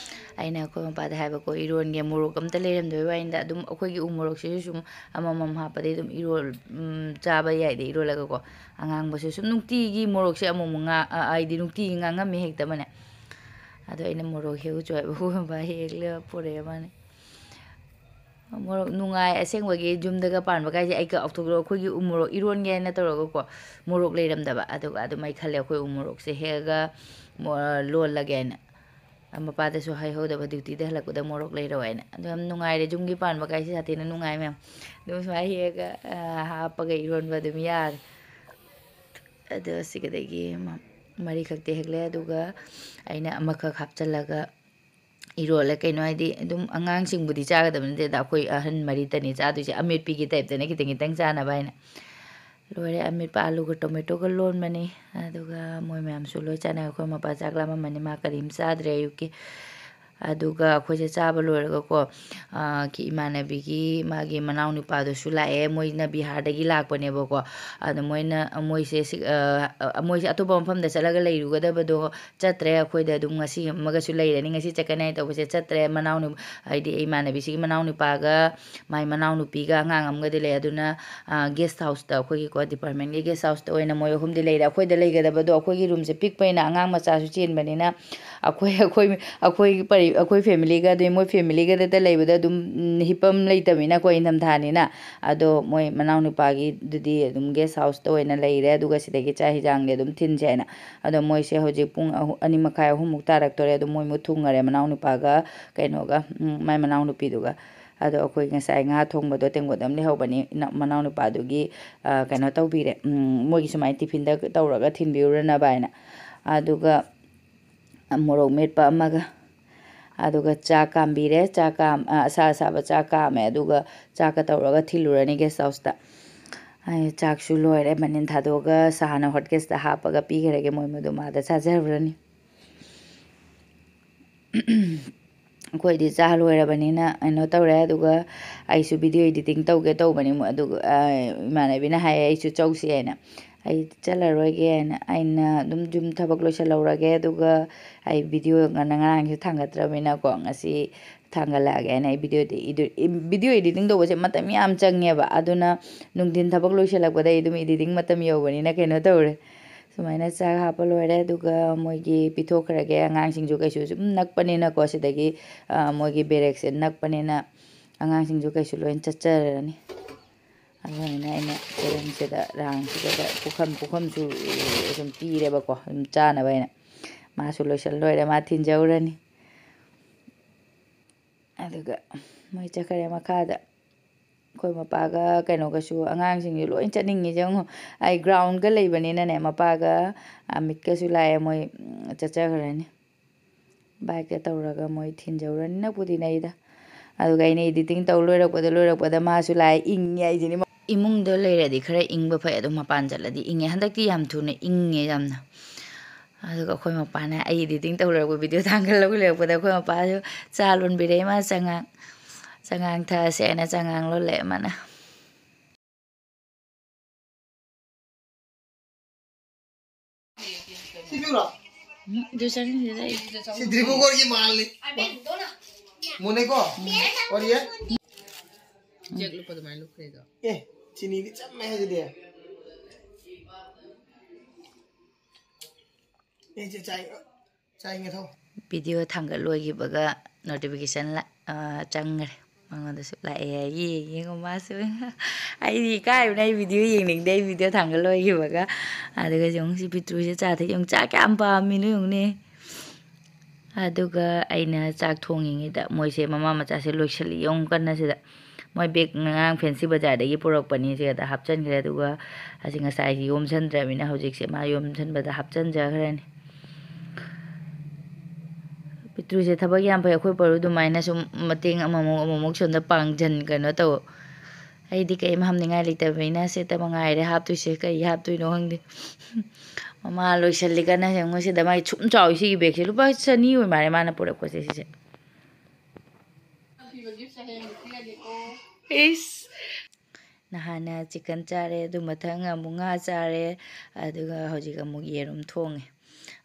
ꯑꯩꯅ ꯑꯩꯈꯣꯏ ꯃꯄꯥꯗ ꯍꯥꯏꯕꯀꯣ, "ꯏꯔꯣꯟꯒꯦ, ꯃꯣꯔꯣꯛ ꯑꯝꯇ ꯂꯩꯔꯝꯗꯕꯩ ꯋꯥꯅꯤꯗ, ꯑꯗꯨꯝ ꯑꯩꯈꯣꯏꯒꯤ ꯎ ꯃꯣꯔꯣꯛꯁꯤꯁꯨ ꯁꯨꯝ ꯑꯃꯃꯝ ꯍꯥꯞꯄꯗꯤ ꯑꯗꯨꯝ ꯏꯔꯣꯜ-, ꯎꯝ, ꯆꯥꯕ ꯌꯥꯏꯗ ꯏꯔꯣꯜꯂꯒꯀꯣ꯫ ꯑꯉꯥꯡꯕꯁꯨ ꯁꯨꯝ ꯅꯨꯡꯇꯤꯒꯤ ꯃꯣꯔꯣꯛꯁꯦ ꯑꯃꯨꯛꯃꯨꯛ ꯉꯥ-, ꯑ, ꯍꯥꯏꯗꯤ ꯅꯨꯡꯇꯤꯒꯤ ꯉꯥꯡꯉꯝꯃꯤ ꯍꯦꯛꯇ ꯑꯃꯅꯦ"꯫ ꯑꯗꯣ ꯑꯩꯅ ꯃꯣꯔꯣꯛ ꯍꯦꯛꯎꯆꯣ ꯍꯥꯏꯕ, ꯑꯩꯈꯣꯏ ꯃꯄꯥ ꯍꯦꯛꯂꯒ ꯄꯨꯔꯛꯑꯦ ꯃꯥꯅꯦ꯫ ꯃꯣꯔꯣꯛ ꯅꯨꯡꯉꯥꯏ ꯑꯁꯦꯡꯕꯒꯤ, ꯌꯨꯝꯗꯒ ꯄꯥꯟꯕ ꯀꯥꯏꯁꯦ ꯑꯩ ꯀꯥꯎꯊꯣꯛꯈ꯭ꯔꯣ꯫ ꯑꯩꯈꯣꯏꯒꯤ ꯎ ꯃꯣꯔꯣꯛ ꯏꯔꯣꯟꯒꯦ ꯍꯥꯏꯅ ꯇꯧꯔꯒꯀꯣ, ꯃꯣꯔꯣꯛ ꯂꯩꯔꯝꯗꯕ꯫ ꯑꯗꯨꯒ ꯑꯗꯨꯝ ꯑꯩ ꯈꯜꯂꯦ, "ꯑꯩꯈꯣꯏ ꯎ ꯃꯣꯔꯣꯛꯁꯦ ꯍꯦꯛꯑꯒ ꯃꯣ-, ꯂꯣꯜꯂꯒꯦ" ꯍꯥꯏꯅ꯫ ꯃꯄꯥꯗꯁꯨ ꯍꯥꯏꯍꯧꯗꯕ, duty ꯗ ꯍꯜꯂꯛꯄꯗ ꯃꯣꯔꯣꯛ ꯂꯩꯔꯛꯑꯣ ꯍꯥꯏꯅ꯫ ꯑꯗꯣ ꯌꯥꯝ ꯅꯨꯡꯉꯥꯏꯔꯦ, ꯌꯨꯝꯒꯤ ꯄꯥꯟꯕ ꯀꯥꯏꯁꯦ ꯁꯥꯊꯤꯅ ꯅꯨꯡꯉꯥꯏ ꯃꯌꯥꯝ꯫ ꯑꯗꯨꯝ ꯁꯨꯃꯥꯏꯅ ꯍꯦꯛꯑꯒ, ꯑ, ꯍꯥꯞꯄꯒ ꯏꯔꯣꯟꯕ ꯑꯗꯨꯝ ꯌꯥꯔꯦ꯫ ꯑꯗꯣ ꯁꯤꯒꯗꯒꯤ ꯃ-, ꯃꯔꯤꯈꯛꯇꯤ ꯍꯦꯛꯂꯦ, ꯑꯗꯨꯒ ꯑꯩꯅ ꯑꯃꯈꯛ ꯍꯥꯞꯆꯜꯂꯒ ꯏꯔꯣꯜꯂꯦ꯫ ꯀꯩꯅꯣ ꯍꯥꯏꯗꯤ, ꯑꯗꯨꯝ ꯑꯉꯥꯡꯁꯤꯡꯕꯨꯗꯤ ꯆꯥꯒꯗꯕ ꯅꯠꯇꯦꯗ, ꯑꯩꯈꯣꯏ ꯑꯍꯟ ꯃꯔꯤꯇꯅꯤ ꯆꯥꯗꯣꯏꯁꯦ, ꯑꯃꯦꯠꯄꯤꯒꯤ type ꯇꯅꯦ, ꯈꯤꯇꯪ ꯈꯤꯇꯪ ꯆꯥꯅꯕ ꯍꯥꯏꯅ꯫ ꯂꯣꯏꯔꯦ, ꯑꯃꯦꯠꯄ ꯑꯂꯨꯒ tomato ꯒ ꯂꯣꯟꯕꯅꯤ꯫ ꯑꯗꯨꯒ ꯃꯣꯏ ꯃꯌꯥꯝꯁꯨ ꯂꯣꯏ ꯆꯥꯅꯩ꯫ ꯑꯩꯈꯣꯏ ꯃꯄꯥ ꯆꯥꯛ ꯂꯥꯝꯃꯝꯃꯅꯤ, ꯃꯥ ꯀꯔꯤꯝ ꯆꯥꯗ꯭ꯔꯦ ꯑꯌꯨꯛꯀꯤ꯫ ꯑꯗꯨꯒ ꯑꯩꯈꯣꯏꯁꯦ ꯆꯥꯕ ꯂꯣꯏꯔꯒꯀꯣ, ꯑ, ꯀꯤ-, ꯏꯃꯥꯟꯅꯕꯤꯒꯤ ꯃꯥꯒꯤ ꯃꯅꯥꯎ ꯅꯨꯄꯥꯗꯨꯁꯨ ꯂꯥꯛꯑꯦ꯫ ꯃꯣꯏꯅ ꯕꯤꯍꯥꯔꯗꯒꯤ ꯂꯥꯛꯄꯅꯦꯕꯀꯣ꯫ ꯑꯗ ꯃꯣꯏꯅ, ꯃꯣꯏꯁꯦ ꯁꯤ-, ꯑ, ꯑ, ꯃꯣꯏꯁꯦ ꯑꯇꯣꯞꯄ ꯃꯐꯝꯗ ꯆꯠꯂꯒ ꯂꯩꯔꯨꯒꯗꯕꯗꯣ ꯆꯠꯇ꯭ꯔꯦ꯫ ꯑꯩꯈꯣꯏꯗ ꯑꯗꯨꯝ ꯉꯁꯤ ꯑꯃꯒꯁꯨ ꯂꯩꯔꯅꯤ, ꯉꯁꯤ ꯆꯠꯀꯅꯤ ꯍꯥꯏꯅ ꯇꯧꯕꯁꯦ ꯆꯠꯇ꯭ꯔꯦ꯫ ꯃꯅꯥꯎ ꯅꯨ-, ꯍꯥꯏꯗꯤ ꯏꯃꯥꯟꯅꯕꯤꯁꯤꯒꯤ ꯃꯅꯥꯎ ꯅꯨꯄꯥꯒ ꯃꯥꯏ ꯃꯅꯥꯎ ꯅꯨꯄꯤꯒ ꯑꯉꯥꯡ ꯑꯃꯒꯗꯤ ꯂꯩ꯫ ꯑꯗꯨꯅ, ꯑ, guest house ꯇ, ꯑꯩꯈꯣꯏꯒꯤꯀꯣ, department ꯀꯤ guest house ꯇ ꯑꯣꯏꯅ ꯃꯣꯏ ꯑꯍꯨꯝꯗꯤ ꯂꯩꯔꯦ꯫ ꯑꯩꯈꯣꯏꯗ ꯂꯩꯒꯗꯕꯗꯣ, ꯑꯩꯈꯣꯏꯒꯤ room ꯁꯦ ꯄꯤꯛꯄꯅꯤꯅ, ꯑꯉꯥꯡ ꯃꯆꯥꯁꯨ ꯆꯦꯟꯕꯅꯤꯅ, ꯑꯩꯈꯣꯏ, ꯑꯩꯈꯣꯏ, ꯑꯩꯈꯣꯏꯒꯤ ꯄꯔꯤ-, ꯑꯩꯈꯣꯏ family ꯒ, ꯑꯗꯩ ꯃꯣꯏ family ꯒꯗꯇ ꯂꯩꯕꯗ ꯑꯗꯨꯝ, ꯎꯝ, ꯍꯤꯞꯐꯝ ꯂꯩꯇꯕꯅꯤꯅꯀꯣ, ꯏꯪꯊꯝꯊꯥꯅꯤꯅ꯫ ꯑꯗꯣ ꯃꯣꯏ ꯃꯅꯥꯎ ꯅꯨꯄꯥꯒꯤꯗꯨꯗꯤ ꯑꯗꯨꯝ guest house ꯇ ꯑꯣꯏꯅ ꯂꯩꯔꯦ꯫ ꯑꯗꯨꯒ ꯁꯤꯗꯒꯤ ꯆꯥꯛ ꯍꯤꯟꯖꯥꯡꯗꯤ ꯑꯗꯨꯝ ꯊꯤꯟꯁꯦ ꯍꯥꯏꯅ꯫ ꯑꯗꯣ ꯃꯣꯏꯁꯦ ꯍꯧꯖꯤꯛ ꯄꯨꯡ ꯑꯍꯨ-, ꯑꯅꯤ ꯃꯈꯥꯏ, ꯑꯍꯨꯝꯃꯨꯛ ꯇꯥꯔꯛꯇꯣꯔꯦ꯫ ꯑꯗꯣ ꯃꯣꯏ ꯃꯨꯛ ꯊꯨꯡꯉꯔꯦ, ꯃꯅꯥꯎ ꯅꯨꯄꯥꯒ ꯀꯩꯅꯣꯒ, ꯎꯝ, ꯃꯥꯏ ꯃꯅꯥꯎ ꯅꯨꯄꯤꯗꯨꯒ꯫ ꯑꯗꯣ ꯑꯩꯈꯣꯏ ꯉꯁꯥꯏ ꯉꯥ ꯊꯣꯡꯕꯗꯣ ꯇꯦꯡꯀꯣꯠ ꯑꯃ ꯂꯩꯍꯧꯕꯅꯤ, ꯏꯅꯥꯎ-, ꯃꯅꯥꯎ ꯅꯨꯄꯥꯗꯨꯒꯤ, ꯑ, ꯀꯩꯅꯣ ꯇꯧꯕꯤꯔꯦ, ꯎꯝ, ꯃꯣꯏꯒꯤ ꯁꯨꯃꯥꯏꯅ ꯇꯤꯐꯤꯟꯗ ꯇꯧꯔꯒ ꯊꯤꯟꯕꯤꯔꯨꯔꯅꯕ ꯍꯥꯏꯅ꯫ ꯑꯗꯨꯒ ꯃꯣꯔꯣꯛ ꯃꯦꯠꯄ ꯑꯃꯒ, ꯑꯗꯨꯒ ꯆꯥꯛ ꯀꯥꯝꯕꯤꯔꯦ꯫ ꯆꯥꯛ ꯀꯥꯝ-, ꯑ, ꯑꯁꯥ ꯑꯁꯥꯕ ꯆꯥꯛ ꯀꯥꯝꯃꯦ, ꯑꯗꯨꯒ ꯆꯥꯛꯀ ꯇꯧꯔꯒ ꯊꯤꯜꯂꯨꯔꯅꯤ guest house ꯇ꯫ ꯑꯩ ꯆꯥꯛꯁꯨ ꯂꯣꯏꯔꯦ, ꯃꯅꯤꯟ ꯊꯥꯗꯣꯛꯑꯒ ꯁꯥꯍꯟꯅ hot gas ꯇ ꯍꯥꯞꯄꯒ ꯄꯤꯈ꯭ꯔꯒꯦ, ꯃꯣꯏ ꯃꯗꯨꯝ ꯑꯥꯗ ꯆꯥꯖꯔꯨꯔꯅꯤ꯫ ꯑꯩꯈꯣꯏꯗꯤ ꯆꯥ ꯂꯣꯏꯔꯕꯅꯤꯅ ꯀꯩꯅꯣ ꯇꯧꯔꯦ, ꯑꯗꯨꯒ ꯑꯩꯁꯨ video editing ꯇꯧꯒꯦ ꯇꯧꯕꯅꯤ, ꯃꯣ-, ꯑꯗꯨꯒ, ꯑ, ꯏꯃꯥꯟꯅꯕꯤꯅ ꯍꯥꯏꯌꯦ ꯑꯩꯁꯨ ꯆꯧꯁꯤ ꯍꯥꯏꯅ꯫ ꯑꯩ ꯆꯠꯂꯔꯣꯏꯒꯦ ꯍꯥꯏꯅ, ꯑꯩꯅ ꯑꯗꯨꯝ ꯌꯨꯝ ꯊꯕꯛ ꯂꯣꯏꯁꯤꯜꯍꯧꯔꯒꯦ, ꯑꯗꯨꯒ ꯑꯩ ꯚꯤꯗꯤꯑꯣ ꯉ-, ꯉꯔꯥꯡꯁꯨ ꯊꯥꯡꯒꯠꯇ꯭ꯔꯕꯅꯤꯅꯀꯣ, ꯉꯁꯤ ꯊꯥꯡꯒꯠꯂꯛꯑꯒꯦ ꯍꯥꯏꯅ ꯑꯩ ꯚꯤꯗꯤꯑꯣꯗꯤ ꯏꯗꯨ-, ꯏ-, ꯚꯤꯗꯤꯑꯣ ꯏꯗꯤꯇꯤꯡ ꯇꯧꯕꯁꯦ ꯃꯇꯝ ꯌꯥꯝ ꯆꯪꯉꯦꯕ꯫ ꯑꯗꯨꯅ ꯅꯨꯡꯊꯤꯟ ꯊꯕꯛ ꯂꯣꯏꯁꯤꯜꯂꯛꯄꯗ ꯑꯩ ꯑꯗꯨꯝ ꯏꯗꯤꯇꯤꯡ ꯃꯇꯝ ꯌꯧꯕꯅꯤꯅ ꯀꯩꯅꯣ ꯇꯧꯔꯦ꯫ ꯁꯨꯃꯥꯏꯅ ꯆꯥꯛ ꯍꯥꯞꯄ ꯂꯣꯏꯔꯦ, ꯑꯗꯨꯒ ꯃꯣꯏꯒꯤ ꯄꯤꯊꯣꯛꯈ꯭ꯔꯒꯦ꯫ ꯑꯉꯥꯡꯁꯤꯡꯁꯨ ꯀꯩꯁꯨ ꯁꯨꯝ ꯅꯛꯄꯅꯤꯅꯀꯣ, ꯁꯤꯗꯒꯤ, ꯑ, ꯃꯣꯏꯒꯤ ꯕꯦꯔꯦꯛꯁꯦ ꯅꯛꯄꯅꯤꯅ ꯑꯉꯥꯡꯁꯤꯡꯁꯨ ꯀꯩꯁꯨ ꯂꯣꯏ ꯆꯠꯆꯔꯅꯤ꯫ ꯑꯗꯨꯃꯥꯏꯅ ꯑꯩꯅ ꯆꯦꯔꯪꯁꯤꯗ, ꯔꯥꯡꯁꯤꯗ ꯄꯨꯈꯝ, ꯄꯨꯈꯝꯁꯨ ꯁꯨꯝ ꯄꯤꯔꯦꯕꯀꯣ, ꯑꯗꯨꯝ ꯆꯥꯅꯕ ꯍꯥꯏꯅ꯫ ꯃꯥꯁꯨ ꯂꯣꯏꯁꯤꯜ ꯂꯣꯏꯔꯦ, ꯃꯥ ꯊꯤꯟꯖꯧꯔꯅꯤ꯫ ꯑꯗꯨꯒ ꯃꯣꯏ ꯆꯠꯈ꯭ꯔꯦ ꯃꯈꯥꯗ꯫ ꯑꯩꯈꯣꯏ ꯃꯄꯥꯒ ꯀꯩꯅꯣꯒꯁꯨ, ꯑꯉꯥꯡꯁꯤꯡꯁꯨ ꯂꯣꯏ ꯆꯠꯅꯤꯡꯉꯤ꯫ ꯌꯦꯡꯉꯣ, ꯑꯩ ꯒ꯭ꯔꯥꯎꯟꯒ ꯂꯩꯕꯅꯤꯅꯅꯦ, ꯃꯄꯥꯒ ꯑꯃꯤꯠꯀꯁꯨ ꯂꯥꯛꯑꯦ, ꯃꯣꯏ ꯆꯠꯆꯈ꯭ꯔꯅꯤ꯫ ꯕꯥꯏꯛꯇ ꯇꯧꯔꯒ ꯃꯣꯏ ꯊꯤꯟꯖꯧꯔꯅꯤ꯫ ꯅꯛꯄꯨꯗꯤ ꯅꯛꯏꯗ꯫ ꯑꯗꯨꯒ ꯑꯩꯅ ꯏꯗꯤꯇꯤꯡ ꯇꯧ ꯂꯣꯏꯔꯛꯄꯗ, ꯂꯣꯏꯔꯛꯄꯗ ꯃꯥꯁꯨ ꯂꯥꯛꯑꯦ, ꯏꯪꯉꯦ ꯍꯥꯏꯁꯤꯅꯤ꯫ ꯏꯃꯨꯡꯗ ꯂꯩꯔꯗꯤ ꯈꯔ ꯏꯪꯕ ꯐꯩ, ꯑꯗꯨꯝ ꯃꯄꯥꯟ ꯆꯠꯂꯗꯤ ꯏꯪꯉꯦ꯫ ꯍꯟꯗꯛꯇꯤ ꯌꯥꯝ ꯊꯨꯅ ꯏꯪꯉꯦ ꯌꯥꯝꯅ꯫ ꯑꯗꯨꯒ ꯑꯩꯈꯣꯏ ꯃꯄꯥꯅ ꯑꯩ ꯏꯗꯤꯇꯤꯡ ꯇꯧ ꯂꯣꯏꯔꯛꯄ ꯚꯤꯗꯤꯑꯣ ꯊꯥꯡꯒꯠꯂꯒ ꯂꯩꯔꯛꯄꯗ ꯑꯩꯈꯣꯏ ꯃꯄꯥꯁꯨ ꯆꯥ ꯂꯣꯟꯕꯤꯔꯛꯑꯦ꯫ ꯃꯥ ꯆꯉꯥꯡ, ꯆꯉꯥꯡ ꯊꯛꯑꯁꯦ ꯍꯥꯏꯅ ꯆꯉꯥꯡ ꯂꯣꯜꯂꯛꯑꯦ ꯃꯥꯅ꯫ ꯁꯤꯕꯤꯔꯣ? ꯎꯝ, ꯑꯗꯨ ꯆꯥꯅꯤꯡꯗꯦꯗ ꯑꯩ꯫ ꯁꯤ ꯗ꯭ꯔꯤꯕꯨꯒꯔꯒꯤ ꯃꯥꯜꯂꯤ꯫ ꯃꯨꯟꯅꯩꯀꯣ? ꯀꯔꯤꯌꯦ? ꯖꯦꯛ ꯂꯨꯄꯥ ꯑꯗꯨꯃꯥꯏꯅ ꯂꯨꯞꯈ꯭ꯔꯦꯗꯣ꯫ ꯑꯦ, ꯆꯤꯅꯤꯗꯤ ꯆꯝꯃꯦ ꯍꯥꯏꯁꯤꯗꯤ꯫ ꯑꯦ, ꯆꯦ, ꯆꯥꯏ, ꯆꯥꯏ ꯉꯊꯧ꯫ ꯚꯤꯗꯤꯑꯣ ꯊꯥꯡꯒꯠ ꯂꯣꯏꯈꯤꯕꯒ ꯅꯣꯇꯤꯐꯤꯀꯦꯁꯟ ꯂꯥꯛ-, ꯑ, ꯆꯪꯈ꯭ꯔꯦ꯫ ꯃꯉꯣꯟꯗꯁꯨ ꯂꯥꯛꯑꯦ ꯍꯥꯏ, ꯌꯦꯡꯉꯦ ꯌꯦꯡꯉꯣ ꯃꯥꯁꯨ꯫ ꯑꯩꯗꯤ ꯏꯀꯥꯏꯕꯅ ꯑꯩ ꯚꯤꯗꯤꯑꯣ ꯌꯦꯡꯅꯤꯡꯗꯦ, ꯑꯩ ꯚꯤꯗꯤꯑꯣ ꯊꯥꯡꯒꯠ ꯂꯣꯏꯈꯤꯕꯒ꯫ ꯑꯗꯨꯒ ꯌꯦꯡꯉꯨ ꯁꯤ ꯄꯤꯇ꯭ꯔꯨꯁꯦ ꯆꯥ ꯊꯛ-, ꯌꯦꯡꯉꯨ ꯆꯥ ꯀꯌꯥꯝ ꯄꯥꯝꯃꯤꯅꯣ ꯌꯦꯡꯉꯨꯅꯦ꯫ ꯑꯗꯨꯒ ꯑꯩꯅ ꯆꯥꯛ ꯊꯣꯡꯉꯤꯉꯩꯗ ꯃꯣꯏꯁꯦ ꯃꯃꯥ ꯃꯆꯥꯁꯦ ꯂꯣꯏꯁꯤꯜꯂꯤ ꯌꯦꯡꯉꯨ ꯀꯟꯅ ꯁꯤꯗ꯫ ꯃꯣꯏ ꯕꯦꯒ ꯉꯔꯥꯡ ꯐꯦꯟꯁꯤ ꯕꯖꯥꯔꯗꯒꯤ ꯄꯨꯔꯛꯄꯅꯤ, ꯁꯤꯗ ꯍꯥꯞꯆꯤꯟꯈ꯭ꯔꯦ꯫ ꯑꯗꯨꯒ ꯑꯁꯤ ꯉꯁꯥꯏꯁꯤ ꯌꯣꯝꯁꯤꯟꯗ꯭ꯔꯕꯅꯤꯅ ꯍꯧꯖꯤꯛꯁꯦ ꯃꯥ ꯌꯣꯝꯁꯤꯟꯕꯗ ꯍꯥꯞꯆꯤꯟꯖꯈ꯭ꯔꯅꯤ꯫ ꯄꯤꯇ꯭ꯔꯨꯁꯦ ꯊꯕꯛ ꯌꯥꯝ ꯐꯩ꯫ ꯑꯩꯈꯣꯏ ꯄꯔꯨ ꯑꯗꯨꯃꯥꯏꯅ ꯁꯨꯝ ꯃꯇꯦꯡ ꯑꯃꯃꯨꯛ ꯑꯃꯃꯨꯛ ꯁꯣꯝꯗ ꯄꯥꯡꯖꯟ ꯀꯩꯅꯣ ꯇꯧ꯫ ꯑꯩꯗꯤ ꯀꯔꯤꯝ ꯍꯥꯞꯅꯤꯡꯉꯥꯏ ꯂꯩꯇꯕꯅꯤꯅ ꯁꯤꯗ ꯃꯉꯥꯏꯔꯦ ꯍꯥꯞꯇꯣꯏꯁꯦ꯫ ꯀꯔꯤ ꯍꯥꯞꯇꯣꯏꯅꯣ ꯈꯪꯗꯦ꯫ ꯃꯃꯥ ꯂꯣꯏꯁꯜꯂꯤ ꯀꯟꯅ꯫ ꯌꯦꯡꯉꯨ ꯁꯤꯗ ꯃꯥꯒꯤ ꯁꯨꯝ ꯆꯥꯎꯋꯤ ꯁꯤꯒꯤ ꯕꯦꯒꯁꯦ꯫ ꯂꯨꯄꯥ ꯆꯅꯤ ꯑꯣꯏ ꯃꯥꯜꯂꯦ ꯃꯥꯅ ꯄꯨꯔꯛꯄꯁꯦ ꯁꯤꯁꯦ꯫ ꯏꯁ꯫ ꯅꯍꯥꯟꯅ ꯆꯤꯛꯀꯟ ꯆꯥꯔꯦ, ꯑꯗꯨ ꯃꯊꯪ ꯑꯃꯨꯛ ꯉꯥ ꯆꯥꯔꯦ, ꯑꯗꯨꯒ ꯍꯧꯖꯤꯛ ꯑꯃꯨꯛ ꯌꯦꯔꯨꯝ ꯊꯣꯡꯉꯦ꯫